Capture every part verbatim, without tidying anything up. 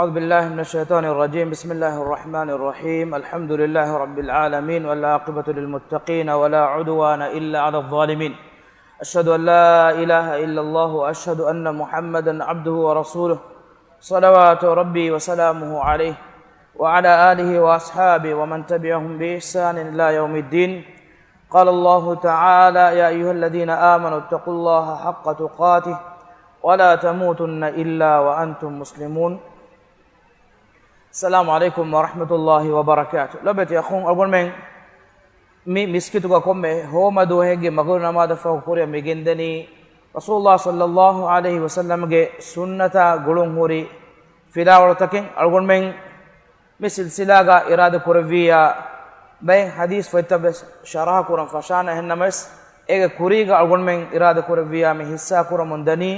أعوذ بالله من الشيطان الرجيم. بسم الله الرحمن الرحيم. الحمد لله رب العالمين، والعاقبة للمتقين، ولا عدوان إلا على الظالمين. أشهد أن لا إله إلا الله، وأشهد أن محمدا عبده ورسوله، صلوات ربي وسلامه عليه، وعلى آله وأصحابه ومن تبعهم بإحسان إلى يوم الدين. قال الله تعالى: يا أيها الذين آمنوا اتقوا الله حق تقاته ولا تموتن إلا وأنتم مسلمون. السلام عليكم ورحمة الله وبركاته. ލޮބުވެތި އަޚުން، އަޅުގަނޑުމެން މި މިސްކިތުގަ ކޮންމެ ހޯމަ ދުވަހެއްގެ މަގުރިބް ނަމާދަށް ފަހު ކުރިއަށް މި ގެންދަނީ ރަސޫލުﷲ ޞައްލަﷲ ޢަލައިހި ވަސައްލަމްގެ ސުންނަތާ ގުޅުން ހުރި ފިލާވަޅުތަކެއް. އަޅުގަނޑުމެން މި ސިލްސިލާގަ އިރާދަ ކުރެއްވިއްޔާ، ބައެއް ޙަދީޘް ފޮތްތައް ވެސް ޝަރަޙަ ކުރަން ފަށާނެ. އެހެންނަމަވެސް، އޭގެ ކުރީގަ އަޅުގަނޑުމެން އިރާދަ ކުރެއްވިއްޔާ، މި ޙިއްޞާ ކުރަމުން ދަނީ،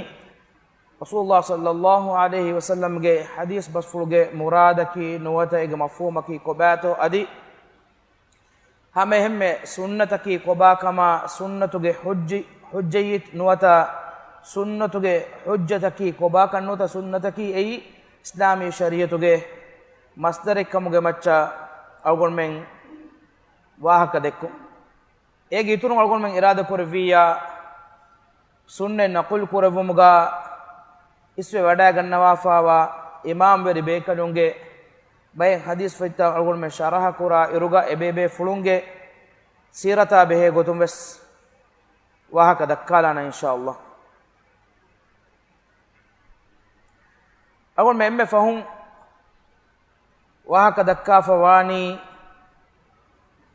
ރަސޫލުﷲ ޞައްލަﷲ ޢަލައިހި ވަސައްލަމްގެ ޙަދީޘް ބަސްފުޅުގެ މުރާދަކީ ނުވަތަ އޭގެ މަފްހޫމަކީ ކޮބާތޯ އަދި ހަމައެހެންމެ ސުންނަތަކީ ކޮބާކަމާ، ސުންނަތުގެ ޙުއްޖި-، ޙުއްޖައްޔަތް ނުވަތަ ސުންނަތުގެ ޙުއްޖަތަކީ ކޮބާކަން ނުވަތަ ސުންނަތަކީ އެއީ އިސްލާމީ ޝަރީޢަތުގެ މަޞްދަރެއްކަމުގެ މައްޗަށް އަޅުގަނޑުމެން ވާހަކަ ދެއްކުން. އޭގެ އިތުރުން އަޅުގަނޑުމެން އިރާދަ ކުރެއްވިއްޔާ، ސުންނަތް ނަޤުލު ކުރެއްވުމުގަ އިސްވެ ވަޑައިގަންނަވާފައިވާ އިމާމްވެރި ބޭކަލުންގެ ބައެއް ޙަދީޘް ފޮތްތައް އަޅުގަނޑުމެން ޝަރަޙަ ކުރާ އިރުގަ އެބޭބޭފުޅުންގެ ސީރަތާ ބެހޭ ގޮތުން ވެސް ވާހަކަ ދައްކާލާނަން އިންޝާﷲ. އަޅުގަނޑުމެން އެންމެ ފަހުން ވާހަކަ ދައްކާފަ ވާނީ،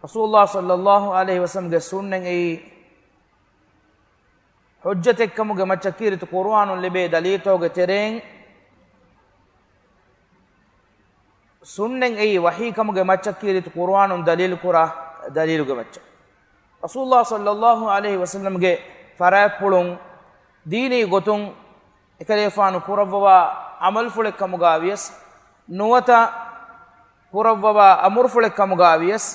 ރަސޫލުﷲ ޞައްލަﷲ ޢަލައިހި ވަސައްލަމްގެ ސުންނަތް އެއީ ޙުއްޖަތެއްކަމުގެ މައްޗަށް ކީރިތި ޤުރުއާނުން ލިބޭ ދަލީލުތަކުގެ ތެރެއިން، ސުންނަތް އެއީ ވަޙީކަމުގެ މައްޗަށް ކީރިތި ޤުރުއާނުން ދަލީލު ކުރާ ދަލީލުގެ މައްޗަށް. ރަސޫލުﷲ ޞައްލަﷲ ޢަލައިހި ވަސައްލަމްގެ ފަރާތްޕުޅުން ދީނީ ގޮތުން އެކަލޭފާނު ކުރައްވަވާ ޢަމަލުފުޅެއްކަމުގަ ވިޔަސް ނުވަތަ ކުރައްވަވާ އަމުރުފުޅެއްކަމުގަ ވިޔަސް،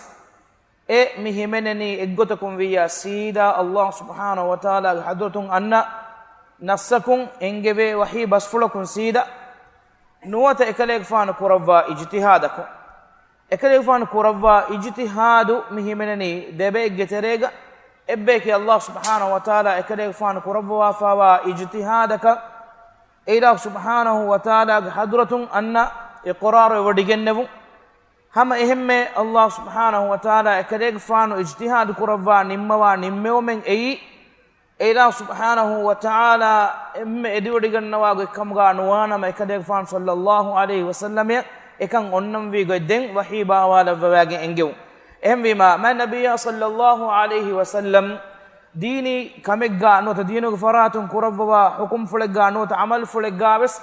އެ މި ހިމެނެނީ އެއްގޮތަކުން ވިއްޔާ، ސީދާ ﷲ ސުބްޙާނަހޫ ވަތަޢާލާގެ ޙަޟްރަތުން އަންނަ ނައްޞަކުން އެންގެވޭ ވަޙީ ބަސްފުޅަކުން ސީދާ، ނުވަތަ އެކަލޭގެފާނު ކުރައްވާ އިޖްތިހާދަކުން. އެކަލޭގެފާނު ކުރައްވާ އިޖްތިހާދު މި ހިމެނެނީ ދެބައެއްގެ ތެރޭގަ، އެއްބަޔަކީ ﷲ ސުބްޙާނަހޫ ވަތަޢާލާ އެކަލޭގެފާނު ކުރައްވާފައިވާ އިޖްތިހާދަކަށް އެއިލާހު ސުބްޙާނަހޫ ވަތަޢާލާގެ ޙަޟްރަތުން އަންނަ އިޤްރާރު އެވޮޑިގެންނެވުން. ހަމަ އެހެންމެ ﷲ ސުބްޙާނަހޫ ވަތަޢާލާ އެކަލޭގެފާނު އިޖްތިހާދު ކުރައްވާ ނިންމަވާ ނިންމެވުމެއް އެއީ، އެއިލާހު ސުބްޙާނަހޫ ވަތަޢާލާ އެންމެ އެދިވޮޑިގަންނަވާ ގޮތްކަމުގަ ނުވާނަމަ، އެކަލޭގެފާނު ޞައްލަﷲ ޢަލައިހި ވަސައްލަމަށް އެކަން އޮންނަންވީ ގޮތް ދެން ވަޙީ ބާވާލައްވަވާގެން އެންގެވުން. އެހެންވީމާ، މާތް ނަބިއްޔާ ޞައްލަﷲ ޢަލައިހި ވަސައްލަމް ދީނީ ކަމެއްގަ ނުވަތަ ދީނުގެ ފަރާތުން ކުރައްވަވާ ޙުކުމްފުޅެއްގަ ނުވަތަ ޢަމަލުފުޅެއްގަ ވެސް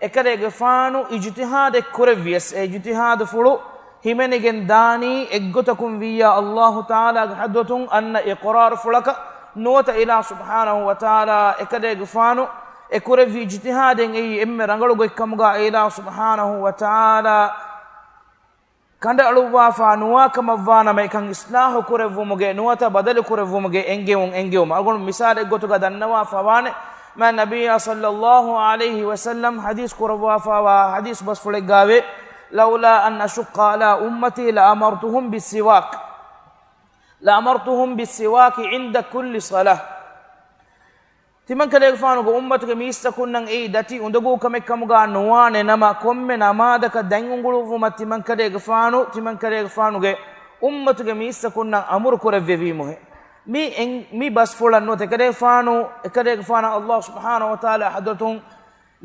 އެކަލޭގެފާނު އިޖްތިހާދެއް ކުރެއްވިޔަސް، އެ އިޖްތިހާދުފުޅު ހިމެނިގެން ދާނީ އެއްގޮތަކުން ވިއްޔާ، ﷲ ތަޢާލާގެ ޙަޟްރަތުން އަންނަ އިޤްރާރުފުޅަކަށް ނުވަތަ އިލާހު ސުބްޙާނަހޫ ވަތަޢާލާ އެކަލޭގެފާނު އެ ކުރެއްވި އިޖްތިހާދެއް އެއީ އެންމެ ރަނގަޅު ގޮތްކަމުގަ އެ އިލާހު ސުބްޙާނަހޫ ވަތަޢާލާ ކަނޑައަޅުއްވާފަ ނުވާކަމަށްވާނަމަ، އެކަން އިޞްލާޙު ކުރެއްވުމުގެ ނުވަތަ ބަދަލު ކުރެއްވުމުގެ އެންގެވުން އެންގެވުމަށް. އަޅުގަނޑު މިސާލެއްގޮތުގަ ދަންނަވާފަވާނެ، މާތް ނަބިއްޔާ ޞައްލަﷲ ޢަލައިހި ވަސައްލަމް ޙަދީޘް ކުރައްވާފަވާ ޙަދީޘް ބަސްފުޅެއްގަ ވޭ، لولا أن أشق على أمتي لأمرتهم بالسواك، لأمرتهم بالسواك عند كل صلاة. ތިމަންކަލޭގެފާނުގެ އުއްމަތުގެ މީސްތަކުންނަށް އެއީ ދަތި އުނދަގޫ ކަމެއްކަމުގަ ނުވާނެ ނަމަ، ކޮންމެ ނަމާދަކަށް ދަތް އުނގުޅުއްވުމަށް ތިމަންކަލޭގެފާނު، ތިމަންކަލޭގެފާނުގެ އުއްމަތުގެ މީސްތަކުންނަށް އަމުރު ކުރެއްވެވީމުހޭ. މި އެން-، މި ބަސްފުޅަށް ނުވަތަ އެކަލޭގެފާނު، އެކަލޭގެފާނަށް ﷲ ސުބްޙާނަހޫ ވަތަޢާލާ ޙަޟްރަތުން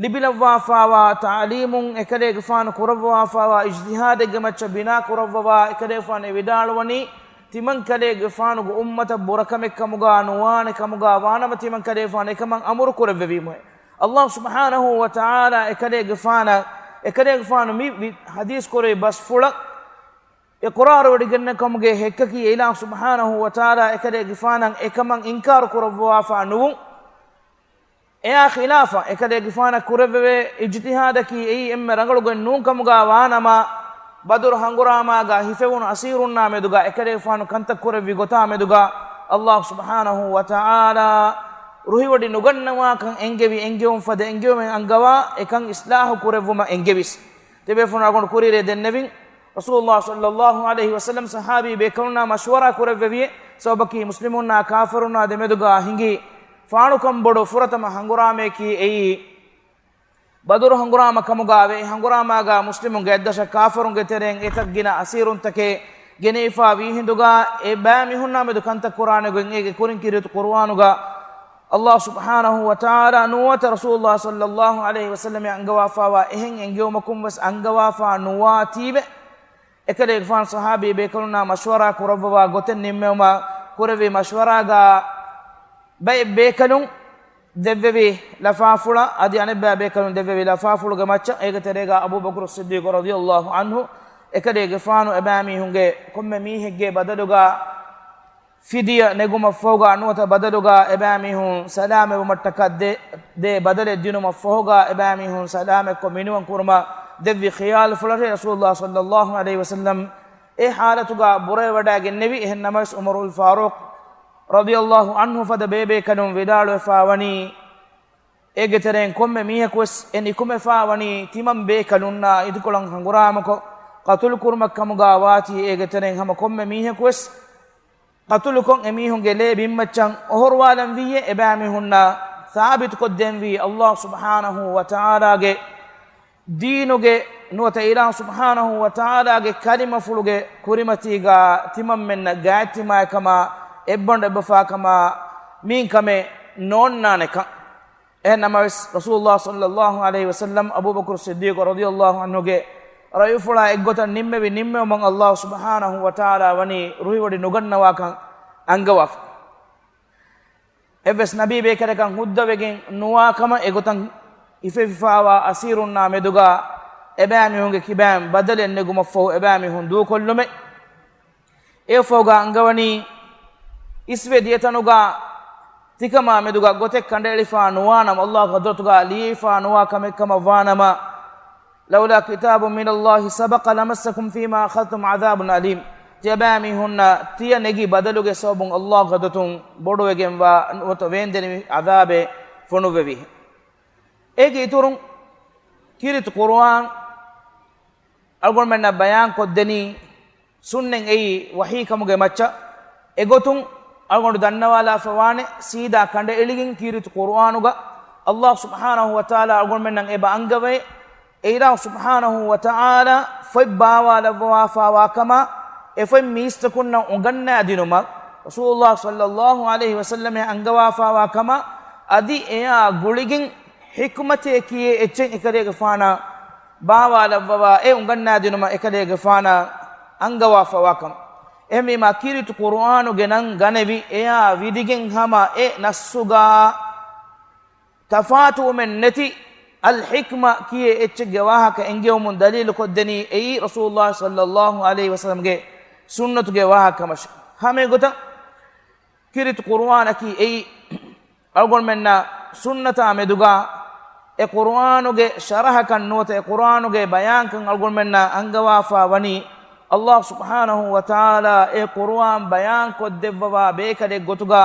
ލިބިލައްވާފައިވާ ތަޢުލީމުން އެކަލޭގެފާނު ކުރައްވާފައިވާ އިޖްތިހާދެއްގެ މައްޗަށް ބިނާ ކުރައްވަވާ، އެކަލޭގެފާނު އެ ވިދާޅުވަނީ، ތިމަންކަލޭގެފާނުގެ އުއްމަތަށް ބުރަކަމެއްކަމުގަ ނުވާނެ ކަމުގަ ވާނަމަ، ތިމަންކަލޭގެފާނު އެކަމަށް އަމުރު ކުރެއްވެވީމުހޭ. ﷲ ސުބްޙާނަހޫ ވަތަޢާލާ އެކަލޭގެފާނަށް، އެކަލޭގެފާނު މި ވި-، ޙަދީޘް ކުރެއްވި ބަސްފުޅަށް އިޤްރާރު ވެޑިގެންނެ ކަމުގެ ހެއްކަކީ އެއިލާހު ސުބްޙާނަހޫ ވަތަޢާލާ އެކަލޭގެފާނަށް އެކަމަށް އިންކާރު ކުރައްވާފަ ނުވުން. އެއާ ޚިލާފަށް އެކަލޭގެފާނަށް ކުރެއްވެވޭ އިޖްތިހާދަކީ އެއީ އެންމެ ރަނގަޅު ގޮތް ނޫން ކަމުގަ ވާނަމަ، ބަދުރު ހަނގުރާމާގަ ހިފެވުނު އަސީރުންނާ މެދުގަ އެކަލޭގެފާނު ކަންތައް ކުރެއްވި ގޮތާ މެދުގަ ﷲ ސުބްޙާނަހޫ ވަތަޢާލާ ރުހިވޮޑި ނުގަންނަވާކަން އެންގެވި އެންގެވުން ފަދަ އެންގެވުމެއް އަންގަވާ އެކަން އިޞްލާޙު ކުރެއްވުމަށް އެންގެވިސް. ތިބޭފުޅުން އަޅުގަނޑު ކުރިއެރޭ ދެންނެވިން، ރަސޫލުﷲ ޞައްލަﷲު ޢަލައިހި ވަސައްލަމް ޞަޙާބީ ބޭކަލުންނާ މަޝްވަރާ ކުރެއްވެވިއޭ، ސަބަބަކީ މުސްލިމުންނާ ކާފިރުންނާ ދެމެދުގާ ހިނގި ފާޅުކަން ބޮޑު ފުރަތަމަ ހަނގުރާމަޔަކީ އެއީ، ބަދުރު ހަނގުރާމަ ކަމުގާވޭ. އެ ހަނގުރާމާގާ މުސްލިމުންގެ އަތްދަށަށް ކާފަރުންގެ ތެރެއިން އެތައް ގިނަ އަސީރުންތަކެއް ގެނެވިފާ ވީހިނދުގާ، އެބައިމީހުންނާމެދު ކަންތައް ކުރާނެ ގޮތް އޭގެ ކުރިން ކީރިތި ޤުރުއާނުގާ ﷲ ސުބްޙާނަހޫ ވަތަޢާލާ ނުވަތަ ރަސޫލުﷲ ޞައްލަﷲު ޢަލައިހި ވަސައްލަމަށް އަންގަވާފާވާ އެހެން އެންގެވުމަކުން ވެސް އަންގަވާފާ ނުވާތީވެ. އެކަލޭގެފާނު ޞަޙާބީ ބޭކަލުންނާ މަޝްވަރާ ކުރައްވަވާ ގޮތެއް ނިންމެވުމަށް ކުރެއްވި މަޝްވަރާގާ ބައެއް ބޭކަލުން ދެއްވެވި ލަފާފުޅަށް އަދި އަނެއްބައި ބޭކަލުން ދެއްވެވި ލަފާފުޅުގެ މައްޗަށް އޭގެ ތެރޭގާ އަބޫބަކުރު ޞިއްދީޤު ރަޟިޔަﷲު ޢަންހު އެކަލޭގެފާނު އެބައިމީހުންގެ ކޮންމެ މީހެއްގެ ބަދަލުގާ ފިދިޔަ ނެގުމަށްފަހުގާ ނުވަތަ ބަދަލުގާ އެބައިމީހުން ސަލާމަތްވުމަށްޓަކާ ދޭ، ދޭ ބަދަލެއް ދިނުމަށްފަހުގާ އެބައިމީހުން ސަލާމަތްކޮށް މިނިވަން ކުރުމަށް ދެއްވި ޚިޔާލުފުޅަށޭ ރަސޫލުﷲ ޞައްލަﷲު ޢަލައިހި ވަސައްލަމް އެ ޙާލަތުގާ ބުރަވެވަޑައިގެންނެވި. އެހެން ނަމަވެސް ޢުމަރުލް ފާރޫޤު ރަޟިޔަﷲު ޢަންހު ފަދަ ބޭބޭކަލުންވެފާވަނީ، އޭގެ ތެރެއިން ކޮންމެ މީހަކުވެސް އެ ނިކުމެފާވަނީ ތިމަން ބޭކަލުންނާ އިދިކޮޅަށް ހަނގުރާމަކޮށް ޤަތުލުކުރުމަށްކަމުގާ ވާތީ، އޭގެ ތެރެއިން ހަމަ ކޮންމެ މީހަކުވެސް ޤަތުލުކޮށް އެމީހުންގެ ލޭ ބިންމައްޗަށް އޮހޮރުވާލަންވީއޭ، އެބައިމީހުންނާ ސާބިތުކޮށްދޭންވީ ﷲ ސުބްޙާނަހޫ ވަތަޢާލާގެ ދީނުގެ ނުވަތަ އިލާހު ސުބްޙާނަހޫ ވަތަޢާލާގެ ކަލިމަފުޅުގެ ކުރިމަތީގާ ތިމަންމެންނަށް ގާތްތިމާއެއްކަމާ އެއްބަނޑު އެއްބަފާކަމާ މިންކަމެއް ނޯންނާނެކަން. އެހެން ނަމަވެސް، ރަސޫލުﷲ ޞައްލަﷲު ޢަލައިހި ވަސައްލަމް އަބޫބަކުރު ޞިއްދީޤު ރަޟިޔަﷲު ޢަންހުގެ ރައުފުޅާ އެއްގޮތަށް ނިންމެވި ނިންމެވުމަށް ﷲ ސުބްޙާނަހޫ ވަތަޢާލާ ވަނީ ރުހިވޮޑި ނުގަންނަވާކަން އަންގަވާފަ. އެއްވެސް ނަބީ ބޭކަލަކަށް ހުއްދަވެގެން ނުވާކަމަށް އެގޮތަށް ހިފެވިފާވާ އަސީރުންނާ މެދުގާ އެބައިމީހުންގެ ކިބައިން ބަދަލެއް ނެގުމަށްފަހު އެބައިމީހުން ދޫކޮށްލުމެއް. އެއަށްފަހުގާ އަންގަވަނީ އިސްވެ ދިޔަތަނުގާ ތިކަމާ މެދުގާ ގޮތެއް ކަނޑައެޅިފާ ނުވާނަމަ، ﷲ ގެ ޙަޟްރަތުގާ ލިޔެފާ ނުވާ ކަމެއް ކަމަށް ވާނަމަ، لولا كتاب من الله سبق لمسكم فيما أخذتم عذاب أليم. ތިޔަބައިމީހުންނަ ތިޔަ ނެގި ބަދަލުގެ ސަބަބުން ﷲ ގެ ޙަޟްރަތުން ބޮޑުވެގެންވާ ނުވަތަ ވޭންދެނިވި ޢަޛާބެއް ފޮނުއްވެވީ. އޭގެ އިތުރުން ކީރިތި ޤުރުއާން އަޅުގަނޑުމެންނަށް ބަޔާން ކޮށްދެނީ ސުންނަތް އެއީ ވަޙީ ކަމުގެ މައްޗަށް. އެގޮތުން އަޅުގަނޑު ދަންނަވާލާފަ ވާނެ، ސީދާ ކަނޑައެޅިގެން ކީރިތި ޤުރުއާނުގަ ﷲ ސުބްޙާނަހޫ ވަތަޢާލާ އަޅުގަނޑުމެންނަށް އެބަ އަންގަވައި، އެ އިލާހު ސުބްޙާނަހޫ ވަތަޢާލާ ފޮތް ބާވާލައްވަވާފާވާ ކަމާ، އެ ފޮތް މީސްތަކުންނަށް އުނގަންނާދިނުމަށް ރަސޫލުﷲ ޞައްލަﷲު ޢަލައިހި ވަސައްލަމަށް އަންގަވާފާވާ ކަމާ، އަދި އެއާ ގުޅިގެން ޙިކުމަތެއް ކިޔޭ އެއްޗެއް އެކަލޭގެފާނަށް ބާވާލައްވަވާ އެ އުނގަންނާދިނުމަށް އެކަލޭގެފާނަށް އަންގަވާފަވާކަން. އެހެންވީމާ، ކީރިތި ޤުރުއާނުގެ ނަން ގަނެވި، އެއާ ވިދިގެން ހަމަ އެ ނައްސުގާ ތަފާތުވުމެއް ނެތި އަލް ޙިކްމަ ކިޔޭ އެއްޗެއްގެ ވާހަކަ އެންގެވުމުން ދަލީލު ކޮށްދެނީ އެއީ ރަސޫލުﷲ ޞައްލަﷲު ޢަލައިހި ވަސައްލަމްގެ ސުންނަތުގެ ވާހަކަކަމަށް. ހަމައެގޮތަށް ކީރިތި ޤުރުއާނަކީ އެއީ، އަޅުގަނޑުމެންނަށް ސުންނަތާ މެދުގާ އެ ޤުރުއާނުގެ ޝަރަޙަކަން ނުވަތަ އެ ޤުރުއާނުގެ ބަޔާންކަން އަޅުގަނޑުމެންނަށް އަންގަވާފާ ވަނީ، ﷲ ސުބްޙާނަހޫ ވަތަޢާލާ އެ ޤުރުއާން ބަޔާން ކޮށްދެއްވަވާ ބޭކަލެއް ގޮތުގާ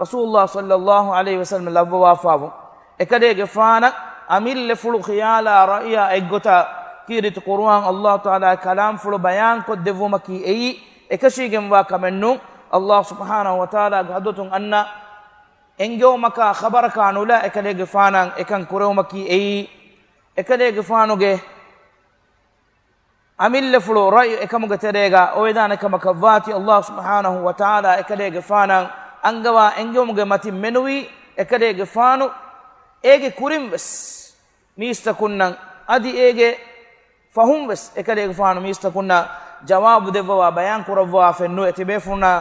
ރަސޫލުﷲ ޞައްލަﷲު ޢަލައިހި ވަސައްލަމް ލައްވަވާފާވުން. އެކަލޭގެފާނަށް އަމިއްލަފުޅު ޚިޔާލާ ރައުޔާ އެއްގޮތަށް ކީރިތި ޤުރުއާން ﷲ ތަޢާލާގެ ކަލާމްފުޅު ބަޔާން ކޮށްދެއްވުމަކީ އެއީ އެކަށީގެންވާ ކަމެއް ނޫން. ﷲ ސުބްޙާނަހޫ ވަތަޢާލާގެ ޙަޟްރަތުން އަންނަ އެންގެވުމަކާ ޚަބަރަކާ ނުލާ އެކަލޭގެފާނަށް އެކަން ކުރެވުމަކީ އެއީ އެކަލޭގެފާނުގެ އަމިއްލަފުޅު ރައުޔު އެކަމުގެ ތެރޭގަ އޮވެދާނެ ކަމަކަށް ވާތީ. ﷲ ސުބްޙާނަހޫ ވަތަޢާލާ އެކަލޭގެފާނަށް އަންގަވާ އެންގެވުމުގެ މަތިން މެނުވީ އެކަލޭގެފާނު އޭގެ ކުރިން ވެސް މީސްތަކުންނަށް އަދި އޭގެ ފަހުން ވެސް އެކަލޭގެފާނު މީސްތަކުންނަށް ޖަވާބު ދެއްވަވާ ބަޔާން ކުރައްވާފައެއް ނުވޭ. ތިބޭފުޅުންނާ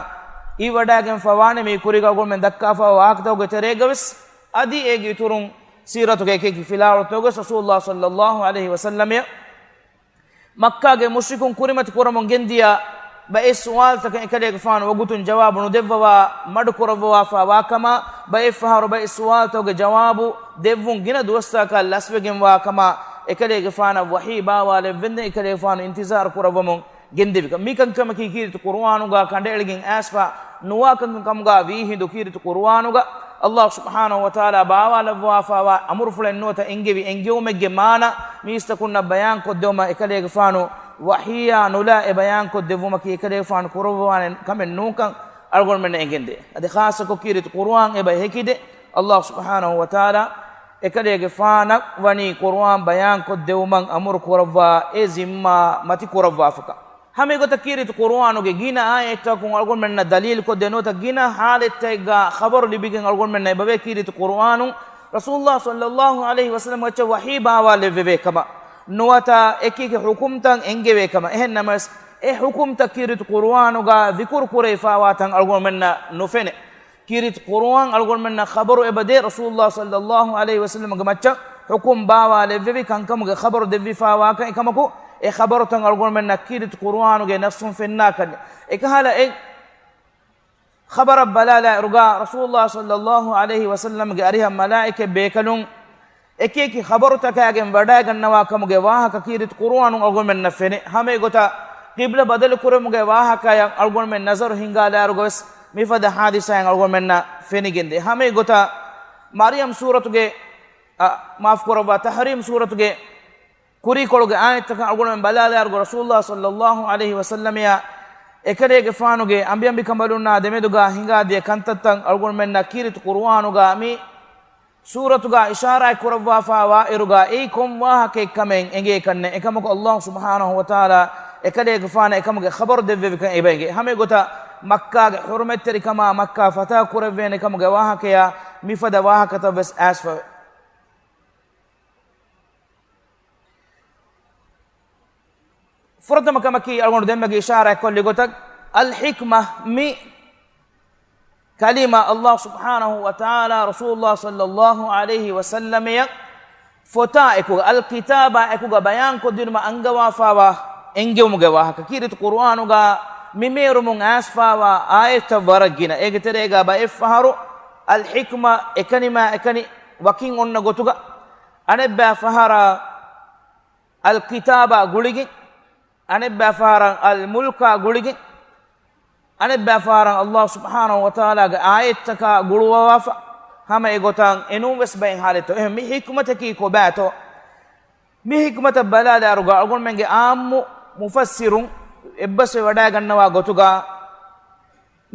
އިވިވަޑައިގެންފަ ވާނެ މި ކުރީގަ އަޅުގަނޑުމެން ދައްކާފަ ވާހަކަތަކުގެ ތެރޭގަ ވެސް އަދި އޭގެ އިތުރުން ސީރަތުގެ އެކި އެކި ފިލާވަޅުތަކުގަ ވެސް ރަސޫލުﷲ ޞައްލަﷲު ޢަލައިހި ވަސައްލަމަށް މައްކާގެ މުޝްރިކުން ކުރިމަތި ކުރަމުން ގެންދިޔަ ބައެއް ސުވާލުތަކަށް އެކަލޭގެފާނު ވަގުތުން ޖަވާބު ނުދެއްވަވާ މަޑުކުރައްވަވާފާ ވާކަމާ، ބައެއް ފަހަރު ބައެއް ސުވާލުތަކުގެ ޖަވާބު ދެއްވުން ގިނަ ދުވަސްތަކަށް ލަސްވެގެންވާ ކަމާ، އެކަލޭގެފާނަށް ވަޙީ ބާވާލެއްވެންދެން އެކަލޭގެފާނު އިންތިޒާރު ކުރައްވަމުން ގެންދެވިކަން. މިކަންކަމަކީ ކީރިތި ޤުރުއާނުގާ ކަނޑައެޅިގެން އައިސްފަ ނުވާ ކަންކަން ކަމުގާ ވީހިނދު ކީރިތި ޤުރުއާނުގަ ﷲ ސުބްޙާނަހޫ ވަތަޢާލާ ބާވާލައްވާފާވާ އަމުރުފުޅެއް ނުވަތަ އެންގެވި އެންގެވުމެއްގެ މާނަ މީސްތަކުންނަށް ބަޔާންކޮށްދެވުމަށް އެކަލޭގެފާނު ވަޙީއާ ނުލާ އެ ބަޔާންކޮށްދެއްވުމަކީ އެކަލޭގެފާނު ކުރައްވާނެ ކަމެއް ނޫންކަން އަޅުގަނޑުމެންނަށް އެނގެންދޭ. އަދި ޚާއްޞަކޮށް ކީރިތި ޤުރުއާން އެބަ ހެކިދޭ. ﷲ ސުބްޙާނަހޫ ވަތަޢާލާ އެކަލޭގެފާނަށް ވަނީ ޤުރުއާން ބަޔާންކޮށްދެވުމަށް އަމުރު ކުރައްވާ އެ ޒިންމާ މަތި ކުރައްވާފަކަން. ހަމަ އެގޮތަށް ކީރިތި ޤުރުއާނުގެ ގިނަ އާޔަތްތަކުން އަޅުގަނޑުމެންނަށް ދަލީލުކޮށްދޭ ނުވަތަ ގިނަ ޙާލަތްތަކެއްގަ ޚަބަރު ލިބިގެން އަޅުގަނޑުމެންނަށް އެބަވޭ ކީރިތި ޤުރުއާނުން ރަސޫލުﷲ ޞައްލަﷲު ޢަލައިހި ވަސައްލަމަ އެއްޗެއް ވަޙީ ބާވާލެއްވެވޭ ކަމަށް ނުވަތަ އެކި އެކި ޙުކުމްތައް އެންގެވޭ ކަމަށް. އެހެން ނަމަވެސް، އެ ޙުކުމްތައް ކީރިތި ޤުރުއާނުގަ ޛިކުރު ކުރެވިފާވާތަން އަޅުގަނޑުމެންނަށް ނުފެނޭ. ކީރިތި ޤުރުއާން އަޅުގަނޑުމެންނަށް ޚަބަރު އެބަދޭ ރަސޫލުﷲ ޞައްލަﷲު ޢަލައިހި ވަސައްލަމަގެ މައްޗަށް ޙުކުމް ބާވާލެއްވެވި ކަންކަމުގެ ޚަބަރު ދެއްވިފާވާކަން އެކަމަކު، އެ ޚަބަރުތައް އަޅުގަނޑުމެންނަށް ކީރިތި ޤުރުއާނުގެ ނައްޞުން ފެންނާކަށް. އެކަހަލަ އެ ޚަބަރަށް ބަލާލާއިރުގަ ރަސޫލުﷲ ޞައްލަﷲު ޢަލައިހި ވަސައްލަމަގެ އަރިހަށް މަލާއިކަތް ބޭކަލުން އެކި އެކި ޚަބަރުތަކާގެން ވަޑައިގަންނަވާ ކަމުގެ ވާހަކަ ކީރިތި ޤުރުއާނުން އަޅުގަނޑުމެންނަށް ފެނޭ. ހަމަ އެގޮތަށް ޤިބްލަ ބަދަލުކުރުމުގެ ވާހަކަޔަށް އަޅުގަނޑުމެން ނަޒަރު ހިންގާލާއިރުގަވެސް މިފަދަ ޙާދިސާއެއް އަޅުގަނޑުމެންނަށް ފެނިގެންދޭ. ހަމަ އެގޮތަށް މަރްޔަމް ސޫރަތުގެ، އަ، މާފުކުރައްވާ، ތަޙްރީމް ސޫރަތުގެ ކުރީކޮޅުގެ އާޔަތްތަކަށް އަޅުގަނޑުމެން ބަލާލާއިރުގަ ރަސޫލުﷲ ޞައްލަﷲު ޢަލައިހި ވަސައްލަމައާ އެކަލޭގެފާނުގެ އަނބިއަނބިކަނބަލުންނާ ދެމެދުގަ ހިނގާދިޔަ ކަންތައްތައް އަޅުގަނޑުމެންނަށް ކީރިތި ޤުރުއާނުގަ މި ސޫރަތުގަ އިޝާރާތް ކުރައްވާފާވާއިރުގަ އެއީ ކޮން ވާހަކައެއްކަމެއް އެނގޭކަށްނެއް. އެކަމަކު ﷲ ސުބްޙާނަހޫ ވަތަޢާލާ އެކަލޭގެފާނަށް އެކަމުގެ ޚަބަރު ދެއްވެވިކަން އެބައެނގޭ. ހަމަ އެގޮތަށް މައްކާގެ ޙުރުމަތްތެރިކަމާ މައްކާ ފަތަޙަ ކުރެއްވޭނެ ކަމުގެ ވާހަކަޔާ މިފަދަ ވާހަކަތައްވެސް އައިސްފަވޭ. ފުރަތަމަ ކަމަކީ އަޅުގަނޑު ދެންމެގެ އިޝާރާތްކޮށްލި ގޮތަށް، އަލް ޙިކްމަ މި ކަލިމަ ﷲ ސުބްޙާނަހޫ ވަތަޢާލާ ރަސޫލުﷲ ޞައްލަﷲު ޢަލައިހި ވަސައްލަމަޔަށް ފޮތާ އެކުގަ، އަލް ކިތާބާ އެކުގަ ބަޔާންކޮށްދިނުމަށް އަންގަވާފާވާ އެންގެވުމުގެ ވާހަކަ. ކީރިތި ޤުރުއާނުގަ މި މޭރުމުން އައިސްފާވާ އާޔަތްތައް ވަރަށް ގިނަ. އޭގެ ތެރޭގަ ބައެއްފަހަރު އަލް ޙިކްމަ އެކަނިމާ އެކަނި ވަކިން އޮންނަ ގޮތުގަ، އަނެއްބައި ފަހަރަށް އަލް ކިތާބާ ގުޅިގެން، އަނެއްބައި ފަހަރަށް އަލް މުލްކާ ގުޅިގެން، އަނެއްބައި ފަހަރަށް ﷲ ސުބްޙާނަހޫ ވަތަޢާލާގެ އާޔަތްތަކާ ގުޅުއްވާފަ. ހަމަ އެގޮތަށް އެނޫންވެސް ބައެއް ޙާލަތްތައް. އެހެން މި ޙިކްމަތަކީ ކޮބާތޯ؟ މި ޙިކްމަތަށް ބަލާލާއިރުގަ އަޅުގަނޑުމެންގެ ޢާއްމު މުފައްސިރުން އެއްބަސްވެ ވަޑައިގަންނަވާ ގޮތުގަ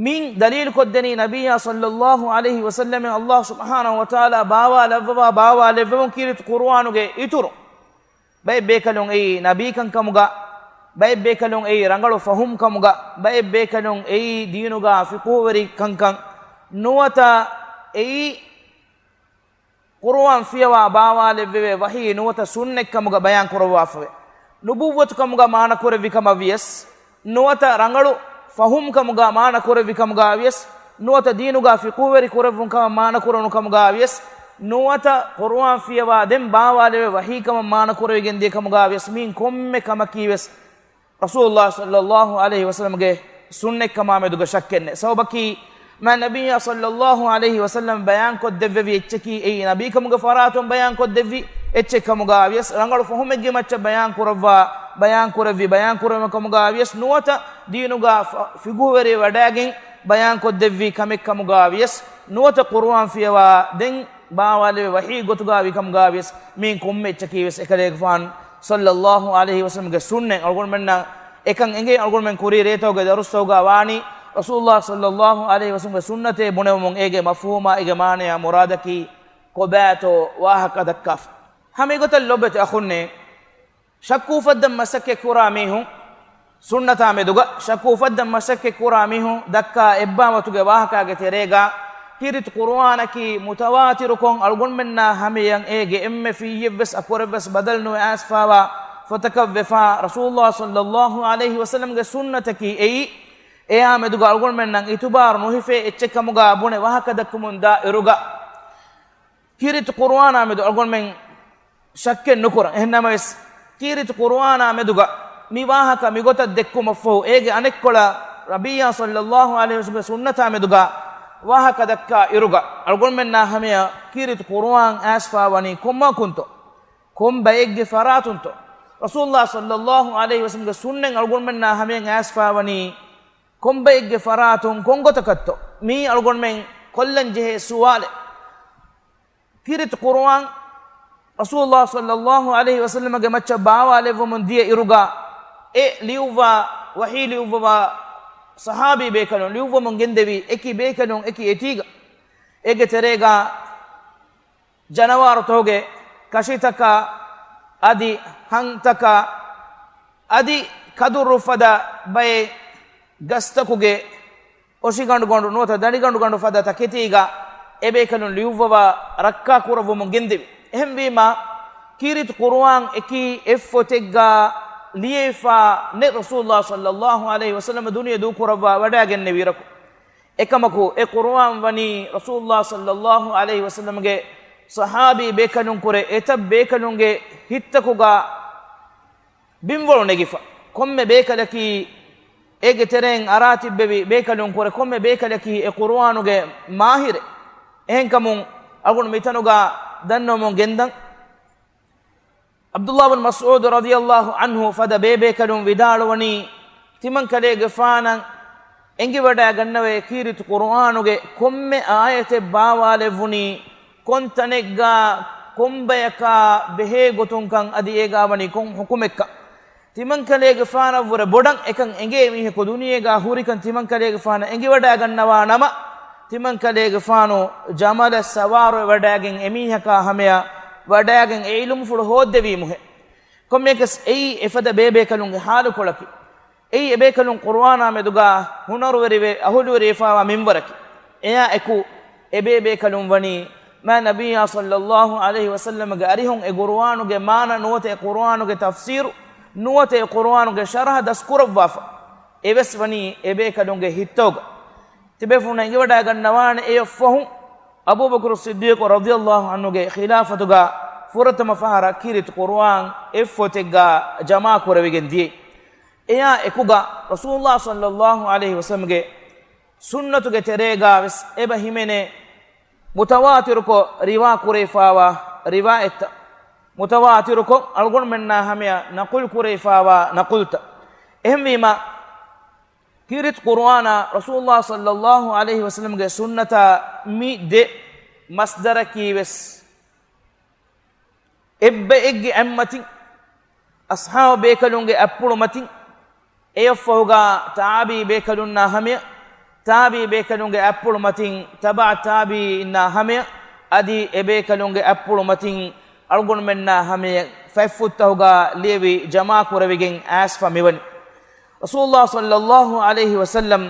މިއިން ދަލީލުކޮށްދެނީ ނަބިއްޔާ ޞައްލަﷲު ޢަލައިހި ވަސައްލަމަށް ﷲ ސުބްޙާނަހޫ ވަތަޢާލާ ބާވާލައްވަވާ ބާވާލެއްވެވުން ކީރިތި ޤުރުއާނުގެ އިތުރު ބައެއް ބޭކަލުން އެއީ ނަބީކަން ކަމުގަ، ބައެއް ބޭކަލުން އެއީ ރަނގަޅު ފަހުމް ކަމުގަ، ބައެއް ބޭކަލުން އެއީ ދީނުގަ ފިޤުހުވެރިކަންކަން ނުވަތަ އެއީ ޤުރުއާން ފިޔަވާ ބާވާލެއްވެވޭ ވަޙީ ނުވަތަ ސުންނަތްކަމުގަ ބަޔާން ކުރައްވާފަވޭ. ނުބުއްވަތުކަމުގަ މާނަ ކުރެއްވި ކަމަށް ވިޔަސް، ނުވަތަ ރަނގަޅު ފަހުމް ކަމުގަ މާނަ ކުރެއްވި ކަމުގަ ވިޔަސް، ނުވަތަ ދީނުގަ ފިޤުހުވެރި ކުރެއްވުން ކަމަށް މާނަ ކުރެވުނު ކަމުގަ ވިޔަސް، ނުވަތަ ޤުރުއާން ފިޔަވާ ދެން ބާވާލެވޭ ވަޙީ ކަމަށް މާނަ ކުރެވިގެން ދިޔަ ކަމުގަ ވިޔަސް، މިއިން ކޮންމެ ކަމަކީ ވެސް ރަސޫލުﷲ ޞައްލަﷲު ޢަލައިހި ވަސައްލަމަގެ ސުންނަތްކަމާ މެދުގަ ޝައްކެއް ނެތް. ސަބަބަކީ، މާތް ނަބިއްޔާ ޞައްލަﷲު ޢަލައިހި ވަސައްލަމަ ބަޔާންކޮށްދެއްވެވި އެއްޗަކީ، އެއީ ނަބީކަމުގެ ފަރާތުން ބަޔާންކޮށްދެއްވި އެއްޗެއް ކަމުގަ ވިޔަސް، ރަނގަޅު ފަހުމެއްގެ މައްޗަށް ބަޔާން ކުރައްވާ، ބަޔާން ކުރެއްވި، ބަޔާން ކުރެވުނު ކަމުގަ ވިޔަސް، ނުވަތަ ދީނުގަ ފަ-، ފިޤުހުވެރިވެ ވަޑައިގެން ބަޔާންކޮށްދެއްވި ކަމެއް ކަމުގަ ވިޔަސް، ނުވަތަ ޤުރުއާން ފިޔަވާ ދެން ބާވާލެވޭ ވަޙީ ގޮތުގަ ވި ކަމުގަ ވިޔަސް، މިއިން ކޮންމެ އެއްޗަކީ ވެސް އެކަލޭގެފާނު ޞައްލަﷲު ޢަލައިހި ވަސައްލަމަގެ ސުންނަތް އަޅުގަނޑުމެންނަށް އެކަން އެނގޭ. އަޅުގަނޑުމެން ކުރީ ރޭތަކުގެ ދަރުސްތަކުގަ ވާނީ، ރަސޫލުﷲ ޞައްލަﷲު ޢަލައިހި ވަސައްލަމަގެ ސުންނަތޭ ބުނެވުމުން އޭގެ މަފްހޫމާ އޭގެ މާނަޔާ މުރާދަކީ ކޮބާތޯ ވާހަކަ ދައްކާފަ. ހަމަ އެގޮތަށް ލޮބުވެތި އަޚުންނޭ، ޝައްކު އުފައްދަން މަސައްކަތް ކުރާ މީހުން، ސުންނަތާ މެދުގަ ޝައްކު އުފައްދަން މަސައްކަތް ކުރާ މީހުން ދައްކާ އެއްބާވަތުގެ ވާހަކާގެ ތެރޭގަ، ކީރިތި ޤުރުއާނަކީ މުތަވާތިރުކޮށް އަޅުގަނޑުމެންނާ ހަމަޔަށް އޭގެ އެންމެ ފިއްޔެއްވެސް އަކުރެއްވެސް ބަދަލު ނުވެ އައިސްފާވާ ފޮތަކަށް ވެފާ، ރަސޫލުﷲ ޞައްލަﷲު ޢަލައިހި ވަސައްލަމަގެ ސުންނަތަކީ އެއީ، އެއާ މެދުގަ އަޅުގަނޑުމެންނަށް އިތުބާރު ނުހިފޭ އެއްޗެއް ކަމުގަ ބުނެ ވާހަކަ ދައްކަމުން ދާ އިރުގަ، ކީރިތި ޤުރުއާނާ މެދު އަޅުގަނޑުމެން ޝައްކެއް ނުކުރަން. އެހެން ނަމަވެސް، ކީރިތި ޤުރުއާނާ މެދުގަ މި ވާހަކަ މިގޮތަށް ދެއްކުމަށްފަހު، އޭގެ އަނެއްކޮޅަށް ނަބިއްޔާ ޞައްލަﷲު ޢަލައިހި ވަސައްލަމަގެ ސުންނަތާ މެދުގަ ވާހަކަ ދައްކާ އިރުގަ، އަޅުގަނޑުމެންނާ ހަމަޔަށް ކީރިތި ޤުރުއާން އައިސްފާވަނީ ކޮންމަކުންތޯ؟ ކޮން ބައެއްގެ ފަރާތުންތޯ؟ ރަސޫލުﷲ ޞައްލަﷲު ޢަލައިހި ވަސައްލަމަގެ ސުންނަތް އަޅުގަނޑުމެންނާ ހަމަޔަށް އައިސްފާވަނީ ކޮންބައެއްގެ ފަރާތުން ކޮންގޮތަކަށްތޯ؟ މިއީ އަޅުގަނޑުމެން ކޮށްލަން ޖެހޭ ސުވާލެއް. ކީރިތި ޤުރުއާން ރަސޫލުﷲ ޞައްލަﷲ ޢަލައިހި ވަސައްލަމަގެ މައްޗަށް ބާވާލެއްވަމުން ދިޔަ އިރުގަ، އެ ލިޔުއްވާ، ވަޙީ ލިޔުއްވަވާ ޞަޙާބީ ބޭކަލުން ލިޔުއްވަމުން ގެންދެވީ އެކި ބޭކަލުން އެކި އެތީގަ، އޭގެ ތެރޭގަ ޖަނަވާރުތަކުގެ ކަށިތަކާ، އަދި ހަންތަކާ، އަދި ކަދުރު ފަދަ ބައެއް ގަސްތަކުގެ އޮށިގަނޑުގަނޑު ނުވަތަ ދަނޑިގަނޑުގަނޑު ފަދަ ތަކެތީގަ އެބޭކަލުން ލިޔުއްވަވާ ރައްކާ ކުރައްވަމުން ގެންދެވި. އެހެންވީމާ، ކީރިތި ޤުރުއާން އެކީ އެއްފޮތެއްގަ ލިޔެފާ ނެތް ރަސޫލުﷲ ޞައްލަﷲ ޢަލައިހި ވަސައްލަމަ ދުނިޔެ ދޫކުރައްވާ ވަޑައިގެންނެވި އިރަކު. އެކަމަކު، އެ ޤުރުއާން ވަނީ ރަސޫލުﷲ ޞައްލަﷲ ޢަލައިހި ވަސައްލަމަގެ ޞަޙާބީ ބޭކަލުންކުރެ އެތައް ބޭކަލުންގެ ހިތްތަކުގަ ބިންވަޅު ނެގިފަ. ކޮންމެ ބޭކަލަކީ އޭގެ ތެރެއިން އަރާ ތިއްބެވި ބޭކަލުންކުރެ ކޮންމެ ބޭކަލަކީ އެ ޤުރުއާނުގެ މާހިރެއް. އެހެންކަމުން އަޅުގަނޑު މިތަނުގަ ދަންނަވަމުން ގެންދަން. ޢަބްދުﷲ ބިން މަސްޢޫދު ރަޟިޔަﷲ ޢަންހު ފަދަ ބޭބޭކަލުން ވިދާޅުވަނީ، ތިމަންކަލޭގެފާނަށް އެނގިވަޑައިގަންނަވައި ކީރިތި ޤުރުއާނުގެ ކޮންމެ އާޔަތެއް ބާވާލެއްވުނީ ކޮން ތަނެއްގަ ކޮންބަޔަކާ ބެހޭ ގޮތުންކަން އަދި އޭގާ ވަނީ ކޮން ޙުކުމެއްކަން. ތިމަންކަލޭގެފާނަށްވުރެ ބޮޑަށް އެކަން އެނގޭ މީހަކު ދުނިޔޭގާ ހުރިކަން ތިމަންކަލޭގެފާނަށް އެނގިވަޑައިގަންނަވާ ނަމަ، ތިމަންކަލޭގެފާނު ޖަމަލަށް ސަވާރުވެވަޑައިގެން އެމީހަކާ ހަމަޔަށް ވަޑައިގެން އެ ޢިލްމުފުޅު ހޯއްދެވީމުހޭ. ކޮންމެއަކަސް އެއީ އެފަދަ ބޭބޭކަލުންގެ ޙާލުކޮޅަކީ. އެއީ އެބޭކަލުން ޤުރުއާނާ މެދުގާ ހުނަރުވެރިވެ އަހުލުވެރިވެފާވާ މިންވަރަކީ. އެއާ އެކު އެބޭބޭކަލުން ވަނީ މާ ނަބިއްޔާ ޞައްލަﷲ ޢަލައިހި ވަސައްލަމަގެ އަރިހުން އެ ޤުރުއާނުގެ މާނަ ނުވަތަ އެ ޤުރުއާނުގެ ތަފްސީރު ނުވަތަ އެ ޤުރުއާނުގެ ޝަރަޙަ ދަސްކުރައްވާފަ. އެވެސް ވަނީ އެބޭކަލުންގެ ހިތްތަކުގަ. ތިބޭފުޅުންނަށް އެނގިވަޑައިގަންނަވާނެ އެއަށްފަހު، އަބޫބަކުރު ޞިއްދީޤު ރަޟިޔަﷲ ޢަންހުގެ ޚިލާފަތުގަ ފުރަތަމަ ފަހަރަށް ކީރިތި ޤުރުއާން އެއްފޮތެއްގަ ޖަމާކުރެވިގެން ދިޔައީ. އެއާ އެކުގަ ރަސޫލުﷲ ޞައްލަﷲ ޢަލައިހި ވަސައްލަމަގެ ސުންނަތުގެ ތެރޭގަ ވެސް އެބަ ހިމެނޭ މުތަވާތިރުކޮށް ރިވާ ކުރެވިފާވާ ރިވާޔަތްތައް، މުތަވާތިރުކޮށް އަޅުގަނޑުމެންނާ ހަމަޔަށް ނަޤުލު ކުރެވިފާވާ ނަޤުލުތައް. އެހެންވީމާ، ކީރިތި ޤުރުއާނާ ރަސޫލުﷲ ޞައްލަﷲ ޢަލައިހި ވަސައްލަމަގެ ސުންނަތާ މި ދެ މަޞްދަރަކީ ވެސް އެއްބައެއްގެ އަތްމަތިން، އަޞްޙާބު ބޭކަލުންގެ އަތްޕުޅު މަތިން، އެއަށްފަހުގަ ތާބިޢީ ބޭކަލުންނާ ހަމަޔަށް، ތާބިޢީ ބޭކަލުންގެ އަތްޕުޅު މަތިން، ތަބަޢު ތާބިޢީންނާ ހަމަޔަށް، އަދި އެބޭކަލުންގެ އަތްޕުޅު މަތިން އަޅުގަނޑުމެންނާ ހަމަޔަށް ފަތްފުށްތަކުގަ ލިޔެވި ޖަމާކުރެވިގެން އައިސްފަ މިވަނީ. ރަސޫލުﷲ ޞައްލަﷲ ޢަލައިހި ވަސައްލަމް